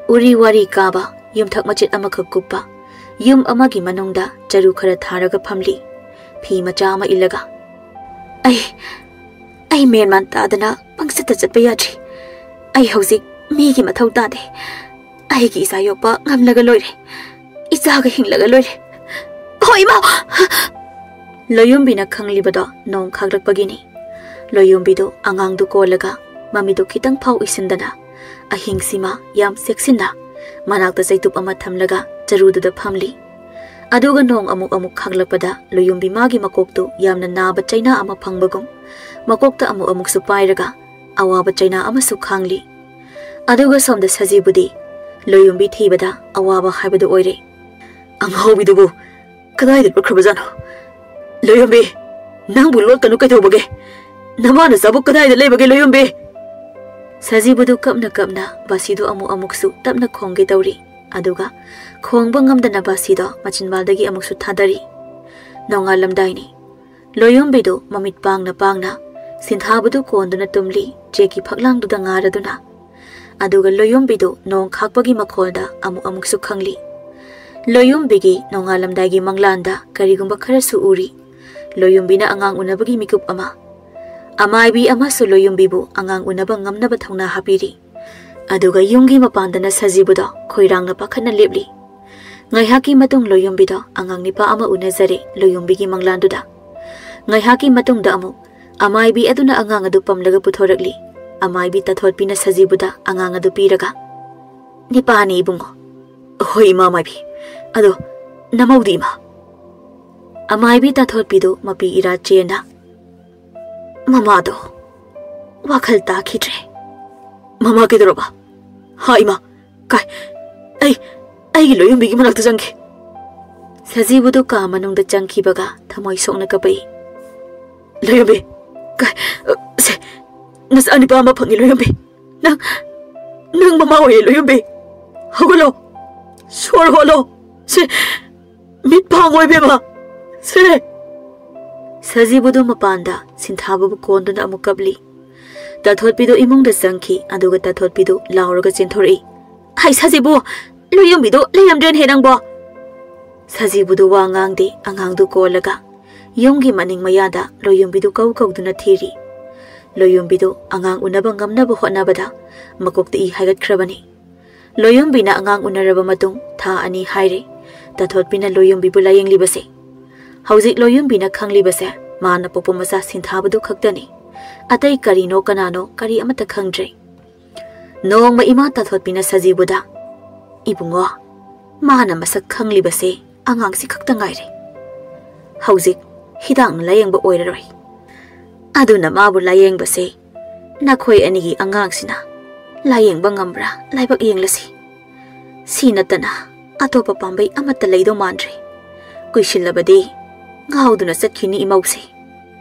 ꯎꯔꯤ ꯋꯥꯔꯤ ꯀꯥꯕ, ꯌꯨꯝꯊꯛ ꯃꯆꯦꯠ ꯑꯃꯈꯛ ꯀꯨꯞꯄ ꯌꯨꯝ ꯑꯃꯒꯤ ꯃꯅꯨꯡꯗ ꯆꯔꯨ ꯈꯔ ꯊꯥꯔꯒ ꯐꯝꯂꯤ꯫ ꯐꯤ ꯃꯆꯥ ꯑꯃ ꯏꯜꯂꯒ, "ꯑꯩ, ꯑꯩ ꯃꯦꯟꯃꯥꯟ ꯇꯥꯗꯅ ꯄꯪꯆꯠꯇ ꯆꯠꯄ ꯌꯥꯗ꯭ꯔꯤ꯫ ꯑꯩ ꯍꯧꯖꯤꯛ ꯃꯤꯒꯤ ꯃꯊꯧ ꯇꯥꯗꯦ꯫ ꯑꯩꯒꯤ ꯏꯆꯥ ꯌꯣꯛꯄ ꯉꯝꯂꯒ ꯂꯣꯏꯔꯦ꯫ ꯏꯆꯥꯒ ꯍꯤꯡꯂꯒ ꯂꯣꯏꯔꯦ꯫ ꯍꯣ ꯏꯃꯥ!" ꯂꯣꯌꯨꯝꯕꯤꯅ ꯈꯪꯂꯤꯕꯗꯣ ꯅꯣꯡ ꯈꯥꯛꯂꯛꯄꯒꯤꯅꯤ꯫ ꯂꯣꯌꯨꯝꯕꯤꯗꯨ ꯑꯉꯥꯡꯗꯨ ꯀꯣꯜꯂꯒ ꯃꯃꯤꯗꯨ ꯈꯤꯇꯪ ꯐꯥꯎ ꯎꯏꯁꯤꯟꯗꯅ ꯑꯍꯤꯡꯁꯤꯃ ꯌꯥꯝ ꯆꯦꯛꯁꯤꯟꯅ ꯃꯅꯥꯛꯇ ꯆꯩꯇꯨꯞ ꯑꯃ ꯊꯝꯂꯒ ꯆꯔꯨꯗꯨꯗ ꯐꯝꯂꯤ꯫ ꯑꯗꯨꯒ ꯅꯣꯡ ꯑꯃꯨꯛ ꯑꯃꯨꯛ ꯈꯥꯛꯂꯛꯄꯗ ꯂꯣꯌꯨꯝꯕꯤ ꯃꯥꯒꯤ ꯃꯀꯣꯛꯇꯨ ꯌꯥꯝꯅ ꯅꯥꯕ ꯆꯩꯅꯥ ꯑꯃ ꯐꯪꯕꯒꯨꯝ ꯃꯀꯣꯛꯇ ꯑꯃꯨꯛ ꯑꯃꯨꯛꯁꯨ ꯄꯥꯏꯔꯒ ꯑꯋꯥꯕ ꯆꯩꯅꯥ ꯑꯃꯁꯨ ꯈꯥꯡꯂꯤ꯫ ꯑꯗꯨꯒ ꯁꯣꯝꯗ ꯁꯖꯤꯕꯨꯗꯤ ꯂꯣꯌꯨꯝꯕꯤ ꯊꯤꯕꯗ ꯑꯋꯥꯕ ꯍꯥꯏꯕꯗꯨ ꯑꯣꯏꯔꯦ꯫ "ꯑꯉꯥꯎꯕꯤꯗꯨꯕꯨ ꯀꯗꯥꯏꯗ ꯂꯣꯠꯈ꯭ꯔꯕꯖꯥꯠꯅꯣ? ꯂꯣꯌꯨꯝꯕꯤ, ꯅꯪꯕꯨ ꯂꯣꯠꯀꯅꯨ ꯀꯩꯗꯧꯕꯒꯦ? ꯅꯃꯥ ꯅꯆꯥꯕꯨ ꯀꯗꯥꯏꯗ ꯂꯩꯕꯒꯦ ꯂꯣꯌꯨꯝꯕꯤ?" ꯁꯖꯤꯕꯨꯗꯨ ꯀꯞꯅ ꯀꯞꯅ ꯕꯥꯁꯤꯗꯨ ꯑꯃꯨꯛ ꯑꯃꯨꯛꯁꯨ ꯇꯞꯅ ꯈꯣꯡꯒꯦ ꯇꯧꯔꯤ꯫ ꯑꯗꯨꯒ ꯈꯣꯡꯕ ꯉꯝꯗꯅ ꯕꯥꯁꯤꯗꯣ ꯃꯆꯤꯟꯕꯥꯜꯗꯒꯤ ꯑꯃꯨꯛꯁꯨ ꯊꯥꯗꯔꯤ꯫ ꯅꯣꯡꯉꯥꯜꯂꯝꯗꯥꯏꯅꯤ꯫ ꯂꯣꯌꯨꯝꯕꯤꯗꯨ ꯃꯃꯤꯠ ꯄꯥꯡꯅ ꯄꯥꯡꯅ ꯁꯤꯟꯊꯥꯕꯗꯨ ꯀꯣꯟꯗꯨꯅ ꯇꯨꯝꯂꯤ, ꯆꯦꯛꯀꯤ ꯐꯛꯂꯥꯡꯗꯨꯗ ꯉꯥꯔꯗꯨꯅ꯫ ꯑꯗꯨꯒ ꯂꯣꯌꯨꯝꯕꯤꯗꯨ ꯅꯣꯡ ꯈꯥꯛꯄꯒꯤ ꯃꯈꯣꯜꯗ ꯑꯃꯨꯛ ꯑꯃꯨꯛꯁꯨ ꯈꯪꯂꯤ꯫ ꯂꯣꯌꯨꯝꯕꯤꯒꯤ ꯅꯣꯡꯉꯥꯜꯂꯝꯗꯥꯏꯒꯤ ꯃꯪꯂꯥꯟꯗ ꯀꯔꯤꯒꯨꯝꯕ ꯈꯔꯁꯨ ꯎꯔꯤ꯫ ꯂꯣꯌꯨꯝꯕꯤꯅ ꯑꯉꯥꯡ ꯎꯅꯕꯒꯤ ꯃꯤꯀꯨꯞ ꯑꯃ꯫ ꯑꯃꯥꯏꯕꯤ ꯑꯃꯁꯨ ꯂꯣꯌꯨꯝꯕꯤꯕꯨ ꯑꯉꯥꯡ ꯎꯅꯕ ꯉꯝꯅꯕ ꯊꯧꯅꯥ ꯍꯥꯞꯄꯤꯔꯤ꯫ ꯑꯗꯨꯒ ꯌꯨꯝꯒꯤ ꯃꯄꯥꯟꯗꯅ ꯁꯖꯤꯕꯨꯗꯣ ꯈꯣꯏꯔꯥꯡꯅ ꯄꯥꯈꯠꯅ ꯂꯦꯞꯂꯤ꯫ ꯉꯥꯏꯍꯥꯛꯀꯤ ꯃꯇꯨꯡ ꯂꯣꯌꯨꯝꯕꯤꯗꯣ ꯑꯉꯥꯡ ꯅꯤꯄꯥ ꯑꯃ ꯎꯅꯖꯔꯦ ꯂꯣꯌꯨꯝꯕꯤꯒꯤ ꯃꯪꯂꯥꯟꯗꯨꯗ꯫ ꯉꯥꯏꯍꯥꯛꯀꯤ ꯃꯇꯨꯡꯗ ꯑꯃꯨꯛ ꯑꯃꯥꯏꯕꯤ ꯑꯗꯨꯅ ꯑꯉꯥꯡ ꯑꯗꯨ ꯄꯝꯂꯒ ꯄꯨꯊꯣꯔꯛꯂꯤ꯫ ꯑꯃꯥꯏꯕꯤ ꯇꯥꯊꯣꯠꯄꯤꯅ ꯁꯖꯤꯕꯨꯗ ꯑꯉꯥꯡ ꯑꯗꯨ ꯄꯤꯔꯒ, "ꯅꯤꯄꯥꯅꯤ ꯏꯕꯨꯡꯉꯣ꯫" "ꯍꯣꯏ ꯏꯃꯥ ꯑꯃꯥꯏꯕꯤ꯫ ꯑꯗꯣ ꯅꯃꯧꯗꯤ ꯏꯃꯥ?" ꯑꯃꯥꯏꯕꯤ ꯇꯥꯊꯣꯠꯄꯤꯗꯨ ꯃꯄꯤ ꯏꯔꯥ ꯆꯦꯟꯅ, "ꯃꯃꯥꯗꯣ ꯋꯥꯈꯜ ꯇꯥꯈꯤꯗ꯭ꯔꯦ꯫" "ꯃꯃꯥ ꯀꯩꯗꯧꯔꯕ?" "ꯍꯥ ꯏꯃꯥ, ꯀꯥꯏ, ꯑꯩ, ꯑꯩꯒꯤ ꯂꯣꯌꯨꯝꯕꯤꯒꯤ ꯃꯅꯥꯛꯇ ꯆꯪꯒꯦ꯫" ꯁꯖꯤꯕꯨꯗꯨ ꯀꯥ ꯃꯅꯨꯡꯗ ꯆꯪꯈꯤꯕꯒ ꯊꯃꯣꯏ ꯁꯣꯛꯅ ꯀꯞꯄꯛꯏ꯫ "ꯂꯣꯌꯨꯝꯕꯤ, ꯀꯥꯏ, ꯑ, ꯁꯦ, ꯅꯆꯥ ꯅꯤꯄꯥ ꯑꯃ ꯐꯪꯉꯤ ꯂꯣꯌꯨꯝꯕꯤ꯫ ꯅꯪ, ꯅꯪ ꯃꯃꯥ ꯑꯣꯏꯔꯦ ꯂꯣꯌꯨꯝꯕꯤ꯫ ꯍꯧꯒꯠꯂꯣ, ꯁꯣꯔ ꯍꯣꯜꯂꯣ꯫ ꯁꯦ, ꯃꯤꯠ ꯐꯥꯡꯉꯣ ꯏꯕꯦꯝꯃ꯫ ꯁꯦ꯫" ꯁꯖꯤꯕꯨꯗꯨ ꯃꯄꯥꯟꯗ ꯁꯤꯟꯊꯥꯕꯕꯨ ꯀꯣꯟꯗꯨꯅ ꯑꯃꯨꯛ ꯀꯞꯂꯤ꯫ ꯇꯥꯊꯣꯠꯄꯤꯗꯨ ꯏꯃꯨꯡꯗ ꯆꯪꯈꯤ, ꯑꯗꯨꯒ ꯇꯥꯊꯣꯠꯄꯤꯗꯨ ꯂꯥꯎꯔꯒ ꯆꯦꯟꯊꯣꯔꯛꯏ꯫ "ꯍꯥꯏ ꯁꯖꯤꯕꯨ, ꯂꯣꯌꯨꯝꯕꯤꯗꯨ ꯂꯩꯔꯝꯗ꯭ꯔꯦꯅꯦꯍꯦ ꯅꯪꯕꯣ!" ꯁꯖꯤꯕꯨꯗꯨ ꯋꯥ ꯉꯥꯡꯗꯦ, ꯑꯉꯥꯡꯗꯨ ꯀꯣꯜꯂꯒ ꯌꯨꯝꯒꯤ ꯃꯅꯤꯡ ꯃꯌꯥꯗ ꯂꯣꯌꯨꯝꯕꯤꯗꯨ ꯀꯧ ꯀꯧꯗꯨꯅ ꯊꯤꯔꯤ꯫ ꯂꯣꯌꯨꯝꯕꯤꯗꯨ ꯑꯉꯥꯡ ꯎꯅꯕ ꯉꯝꯅꯕ ꯍꯣꯠꯅꯕꯗ ꯃꯀꯣꯛꯇ ꯏ ꯍꯥꯏꯒꯠꯈ꯭ꯔꯕꯅꯤ꯫ ꯂꯣꯌꯨꯝꯕꯤꯅ ꯑꯉꯥꯡ ꯎꯅꯔꯕ ꯃꯇꯨꯡ ꯊꯥ ꯑꯅꯤ ꯍꯥꯏꯔꯦ ꯇꯥꯊꯣꯠꯄꯤꯅ ꯂꯣꯌꯨꯝꯕꯤꯕꯨ ꯂꯥꯌꯦꯡꯂꯤꯕꯁꯦ꯫ ꯍꯧꯖꯤꯛ ꯂꯣꯌꯨꯝꯕꯤꯅ ꯈꯪꯂꯤꯕꯁꯦ ꯃꯥꯅ ꯄꯣꯛꯄ ꯃꯆꯥ ꯁꯤꯟꯊꯥꯕꯗꯨ ꯈꯛꯇꯅꯤ꯫ ꯑꯇꯩ ꯀꯔꯤꯅꯣ ꯀꯅꯥꯅꯣ ꯀꯔꯤ ꯑꯃꯠꯇ ꯈꯪꯗ꯭ꯔꯦ꯫ ꯅꯣꯡꯃ ꯏꯃꯥ ꯇꯥꯊꯣꯠꯄꯤꯅ ꯁꯖꯤꯕꯨꯗ, "ꯏꯕꯨꯡꯉꯣ, ꯃꯥꯅ ꯃꯁꯛ ꯈꯪꯂꯤꯕꯁꯦ ꯑꯉꯥꯡꯁꯤ ꯈꯛꯇ ꯉꯥꯏꯔꯦ꯫ ꯍꯧꯖꯤꯛ ꯍꯤꯗꯥꯛꯅ ꯂꯥꯌꯦꯡꯕ ꯑꯣꯏꯔꯔꯣꯏ꯫ ꯑꯗꯨꯅ ꯃꯥꯕꯨ ꯂꯥꯌꯦꯡꯕꯁꯦ ꯅꯈꯣꯏ ꯑꯅꯤꯒꯤ ꯑꯉꯥꯡꯁꯤꯅ ꯂꯥꯌꯦꯡꯕ ꯉꯝꯕ꯭ꯔꯥ ꯂꯥꯏꯕꯛ ꯌꯦꯡꯂꯁꯤ꯫ ꯁꯤ ꯅꯠꯇꯅ ꯑꯇꯣꯞꯄ ꯄꯥꯝꯕꯩ ꯑꯃꯠꯇ ꯂꯩꯗꯧ ꯃꯥꯟꯗ꯭ꯔꯦ꯫ ꯀꯨꯏꯁꯤꯜꯂꯕꯗꯤ ꯉꯥꯎꯗꯨꯅ ꯆꯠꯈꯤꯅꯤ ꯏꯃꯧꯁꯦ꯫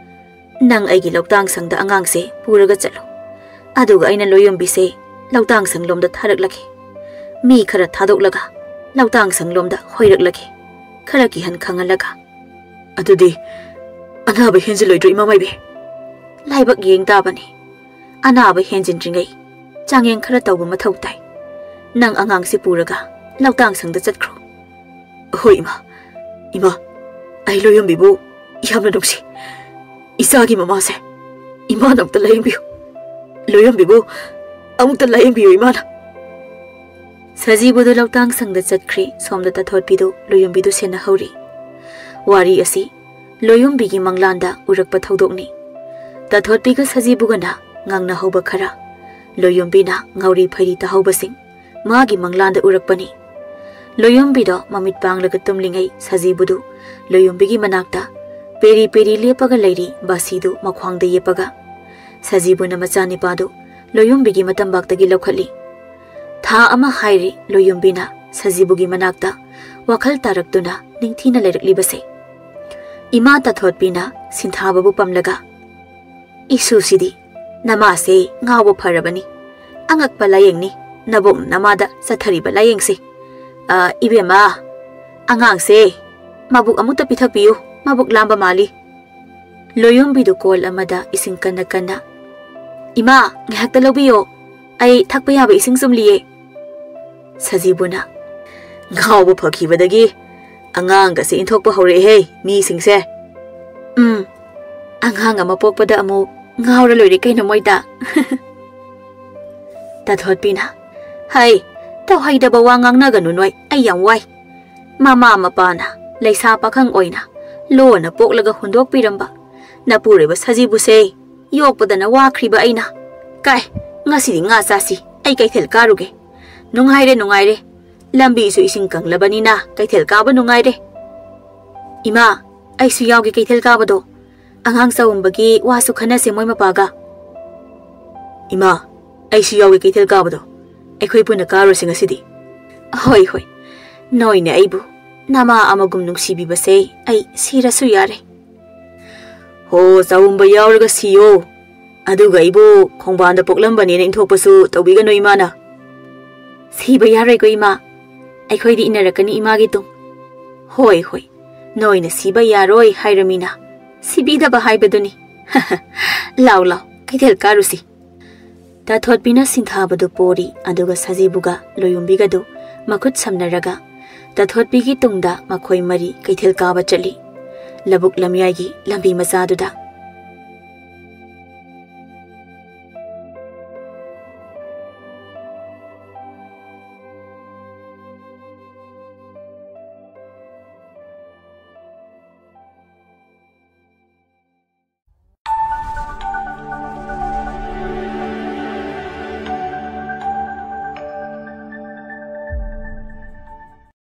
ꯅꯪ ꯑꯩꯒꯤ ꯂꯧꯇꯥꯡ ꯁꯪꯗ ꯑꯉꯥꯡꯁꯦ ꯄꯨꯔꯒ ꯆꯠꯂꯨ꯫ ꯑꯗꯨꯒ ꯑꯩꯅ ꯂꯣꯌꯣꯝꯕꯤꯁꯦ ꯂꯧꯇꯥꯡ ꯁꯪꯂꯣꯝꯗ ꯊꯥꯔꯛꯂꯒꯦ꯫ ꯃꯤ ꯈꯔ ꯊꯥꯗꯣꯛꯂꯒ ꯂꯧꯇꯥꯡ ꯁꯪꯂꯣꯝꯗ ꯍꯣꯏꯔꯛꯂꯒꯦ꯫ ꯈꯔ ꯀꯤꯍꯟ ꯈꯪꯍꯜꯂꯒ꯫ ꯑꯗꯨꯗꯤ ꯑꯅꯥꯕ ꯍꯦꯟꯖꯤꯜꯂꯣꯏꯗ꯭ꯔꯣ, ꯏꯃꯥ ꯃꯥꯏꯕꯤ? ꯂꯥꯏꯕꯛ ꯌꯦꯡ ꯇꯥꯕꯅꯤ꯫ ꯑꯅꯥꯕ ꯍꯦꯟꯖꯤꯟꯗ꯭ꯔꯤꯉꯩ ꯆꯥꯡꯌꯦꯡ ꯈꯔ ꯇꯧꯕ ꯃꯊꯧ ꯇꯥꯏ꯫ ꯅꯪ ꯑꯉꯥꯡꯁꯤ ꯄꯨꯔꯒ ꯂꯧꯇꯥꯡ ꯁꯪꯗ ꯆꯠꯈ꯭ꯔꯣ꯫ ꯍꯣꯏ, ꯏꯃꯥ꯫ ꯏꯃꯥ, ꯑꯩ ꯂꯣꯌꯣꯝꯕꯤꯕꯨ ꯌꯥꯝꯅ ꯅꯨꯡꯁꯤ꯫ ꯏꯆꯥꯒꯤ ꯃꯃꯥꯁꯦ, ꯏꯃꯥꯅ ꯑꯃꯨꯛꯇ ꯂꯥꯌꯦꯡꯕꯤꯌꯨ꯫ ꯂꯣꯌꯣꯝꯕꯤꯕꯨ ꯑꯃꯨꯛꯇ ꯂꯥꯌꯦꯡꯕꯤꯌꯨ, ꯏꯃꯥꯅ꯫ ꯁꯖꯤꯕꯨꯗꯨ ꯂꯧꯇꯥꯡ ꯁꯪꯗ ꯆꯠꯈ꯭ꯔꯦ꯫ ꯁꯣꯝꯗ ꯇꯥꯊꯣꯠꯄꯤꯗꯨ ꯂꯣꯌꯣꯝꯕꯤꯗꯨ ꯁꯦꯟꯅꯍꯧꯔꯤ꯫ ꯋꯥꯔꯤ ꯑꯁꯤ ꯂꯣꯌꯣꯝꯕꯤꯒꯤ ꯃꯪꯂꯥꯟꯗ ꯎꯔꯛꯄ ꯊꯧꯗꯣꯛꯅꯤ꯫ ꯇꯥꯊꯣꯠꯄꯤꯒ ꯁꯖꯤꯕꯨꯒꯅ ꯉꯥꯡꯅꯍꯧꯕ ꯈꯔ, ꯂꯣꯌꯣꯝꯕꯤꯅ ꯉꯥꯎꯔꯤ ꯐꯩꯔꯤ ꯇꯥꯍꯧꯕꯁꯤꯡ ꯃꯥꯒꯤ ꯃꯪꯂꯥꯟꯗ ꯎꯔꯛꯄꯅꯤ꯫ ꯂꯣꯌꯣꯝꯕꯤꯗꯣ ꯃꯃꯤꯠ ꯄꯥꯡꯂꯒ ꯇꯨꯝꯂꯤꯉꯩ ꯁꯖꯤꯕꯨꯗꯨ ꯂꯣꯌꯣꯝꯕꯤꯒꯤ ꯃꯅꯥꯛꯇ ꯄꯦꯔꯤ ꯄꯦꯔꯤ ꯂꯦꯞꯄꯒ ꯂꯩꯔꯤ ꯕꯥꯁꯤꯗꯨ ꯃꯈ꯭ꯋꯥꯡꯗ ꯌꯦꯞꯄꯒ꯫ ꯁꯖꯤꯕꯨꯅ ꯃꯆꯥꯅꯤꯄꯥꯗꯨ ꯂꯣꯌꯣꯝꯕꯤꯒꯤ ꯃꯇꯝꯕꯥꯛꯇꯒꯤ ꯂꯧꯈꯠꯂꯤ꯫ ꯊꯥ ꯑꯃ ꯍꯥꯏꯔꯤ ꯂꯣꯌꯣꯝꯕꯤꯅ ꯁꯖꯤꯕꯨꯒꯤ ꯃꯅꯥꯛꯇ ꯋꯥꯈꯜ ꯇꯥꯔꯛꯇꯨꯅ ꯅꯤꯡꯊꯤꯅ ꯂꯩꯔꯛꯂꯤꯕꯁꯦ꯫ ꯏꯃꯥ ꯇꯥꯊꯣꯠꯄꯤꯅ ꯁꯤꯟꯊꯥꯕꯕꯨ ꯄꯝꯂꯒ, "ꯏꯁꯨꯁꯤꯗꯤ ꯅꯃꯥꯁꯦ ꯉꯥꯎꯕ ꯐꯔꯕꯅꯤ꯫ ꯑꯉꯛꯄ ꯂꯥꯌꯦꯡꯅꯤ ꯅꯕꯣꯛ ꯅꯃꯥꯗ ꯆꯠꯊꯔꯤꯕ ꯂꯥꯌꯦꯡꯁꯦ꯫ ꯑ, ꯏꯕꯦꯝꯃ, ꯑꯉꯥꯡꯁꯦ ꯃꯕꯨꯛ ꯑꯃꯨꯛꯇ ꯄꯤꯊꯛꯄꯤꯌꯨ, ꯃꯕꯨꯛ ꯂꯥꯝꯕ ꯃꯥꯜꯂꯤ꯫" ꯂꯣꯌꯣꯝꯕꯤꯗꯨ ꯀꯣꯜ ꯑꯃꯗ ꯏꯁꯤꯡ ꯀꯟꯅ ꯀꯟꯅ, "ꯏꯃꯥ, ꯉꯥꯏꯍꯥꯛꯇ ꯂꯧꯕꯤꯌꯣ, ꯑꯩ ꯊꯛꯄ ꯌꯥꯕ ꯏꯁꯤꯡ ꯆꯨꯝꯂꯤꯌꯦ꯫" ꯁꯖꯤꯕꯨꯅ, "ꯉꯥꯎꯕ ꯐꯈꯤꯕꯗꯒꯤ ꯑꯉꯥꯡꯒꯁꯦ ꯏꯟꯊꯣꯛꯄ ꯍꯧꯔꯛꯑꯦꯍꯦ ꯃꯤꯁꯤꯡꯁꯦ꯫" "ꯎꯝ, ꯑꯉꯥꯡ ꯑꯃ ꯄꯣꯛꯄꯗ ꯑꯃꯨꯛ ꯉꯥꯎꯔ ꯂꯣꯏꯔꯦ ꯀꯩꯅꯣ ꯃꯣꯏꯗ꯫" ꯇꯥꯊꯣꯠꯄꯤꯅ, "ꯍꯩ, ꯇꯧꯍꯩꯗꯕ ꯋꯥ ꯉꯥꯡꯅꯒꯅꯨ ꯅꯣꯏ, ꯑꯩ ꯌꯥꯝ ꯋꯥꯏ꯫ ꯃꯃꯥ ꯃꯄꯥꯅ ꯂꯩꯁꯥ ꯄꯥꯈꯪ ꯑꯣꯏꯅ ꯂꯣꯟꯅ ꯄꯣꯛꯂꯒ ꯍꯨꯟꯗꯣꯛꯄꯤꯔꯝꯕ ꯅꯄꯨꯔꯣꯏꯕ ꯁꯖꯤꯕꯨꯁꯦ ꯌꯣꯛꯄꯗꯅ ꯋꯥꯈ꯭ꯔꯤꯕ ꯑꯩꯅ꯫ ꯀꯥꯏ, ꯉꯁꯤꯗꯤ ꯉꯥ ꯆꯥꯁꯤ, ꯑꯩ ꯀꯩꯊꯦꯜ ꯀꯥꯔꯨꯒꯦ꯫ ꯅꯨꯡꯉꯥꯏꯔꯦ, ꯅꯨꯡꯉꯥꯏꯔꯦ꯫ ꯂꯝꯕꯤꯁꯨ ꯏꯁꯤꯡ ꯀꯪꯂꯕꯅꯤꯅ ꯀꯩꯊꯦꯜ ꯀꯥꯕ ꯅꯨꯡꯉꯥꯏꯔꯦ꯫ ꯏꯃꯥ, ꯑꯩꯁꯨ ꯌꯥꯎꯒꯦ ꯀꯩꯊꯦꯜ ꯀꯥꯕꯗꯣ꯫ ꯑꯉꯥꯡ ꯆꯥꯎꯝꯕꯒꯤ ꯋꯥꯁꯨ ꯈꯟꯅꯁꯦ ꯃꯣꯏ ꯃꯄꯥꯒ꯫ ꯏꯃꯥ, ꯑꯩꯁꯨ ꯌꯥꯎꯒꯦ ꯀꯩꯊꯦꯜ ꯀꯥꯕꯗꯣ꯫ ꯑꯩꯈꯣꯏ ꯄꯨꯟꯅ ꯀꯥꯔꯨꯁꯦ ꯉꯁꯤꯗꯤ꯫ ꯍꯣꯏ, ꯍꯣꯏ꯫ ꯅꯣꯏꯅ ꯑꯩꯕꯨ ꯅꯃꯥ ꯑꯃꯒꯨꯝ ꯅꯨꯡꯁꯤꯕꯤꯕꯁꯦ ꯑꯩ ꯁꯤꯔꯁꯨ ꯌꯥꯔꯦ꯫ ꯍꯣ, ꯆꯥꯎꯝꯕ ꯌꯥꯎꯔꯒ ꯁꯤꯌꯣ꯫ ꯑꯗꯨꯒ ꯑꯩꯕꯨ ꯈꯣꯡꯕꯥꯟꯗ ꯄꯣꯛꯂꯝꯕꯅꯦꯅ ꯏꯟꯊꯣꯛꯄꯁꯨ ꯇꯧꯕꯤꯒꯅꯨ ꯏꯃꯥꯅ꯫ ꯁꯤꯕ ꯌꯥꯔꯣꯏꯀꯣ ꯏꯃꯥ꯫ ꯑꯩꯈꯣꯏꯗꯤ ꯏꯟꯅꯔꯛꯀꯅꯤ ꯏꯃꯥꯒꯤ ꯇꯨꯡ꯫ ꯍꯣꯏ, ꯍꯣꯏ꯫ ꯅꯣꯏꯅ ꯁꯤꯕ ꯌꯥꯔꯣꯏ ꯍꯥꯏꯔꯃꯤꯅ ꯁꯤꯕꯤꯗꯕ ꯍꯥꯏꯕꯗꯨꯅꯤ꯫ ꯂꯥꯎ, ꯂꯥꯎ, ꯀꯩꯊꯦꯜ ꯀꯥꯔꯨꯁꯤ꯫ ꯇꯥꯊꯣꯠꯄꯤꯅ ꯁꯤꯡꯊꯥꯕꯗꯨ ꯄꯣꯔꯤ, ꯑꯗꯨꯒ ꯁꯖꯤꯕꯨꯒ ꯂꯣꯌꯨꯝꯕꯤꯒꯗꯨ ꯃꯈꯨꯠ ꯁꯝꯅꯔꯒ ꯇꯥꯊꯣꯠꯄꯤꯒꯤ ꯇꯨꯡꯗ ꯃꯈꯣꯏ ꯃꯔꯤ ꯀꯩꯊꯦꯜ ꯀꯥꯕ ꯆꯠꯂꯤ꯫ ꯂꯧꯕꯨꯛ ꯂꯝꯌꯥꯏꯒꯤ ꯂꯝꯕꯤ ꯃꯆꯥꯗꯨꯗ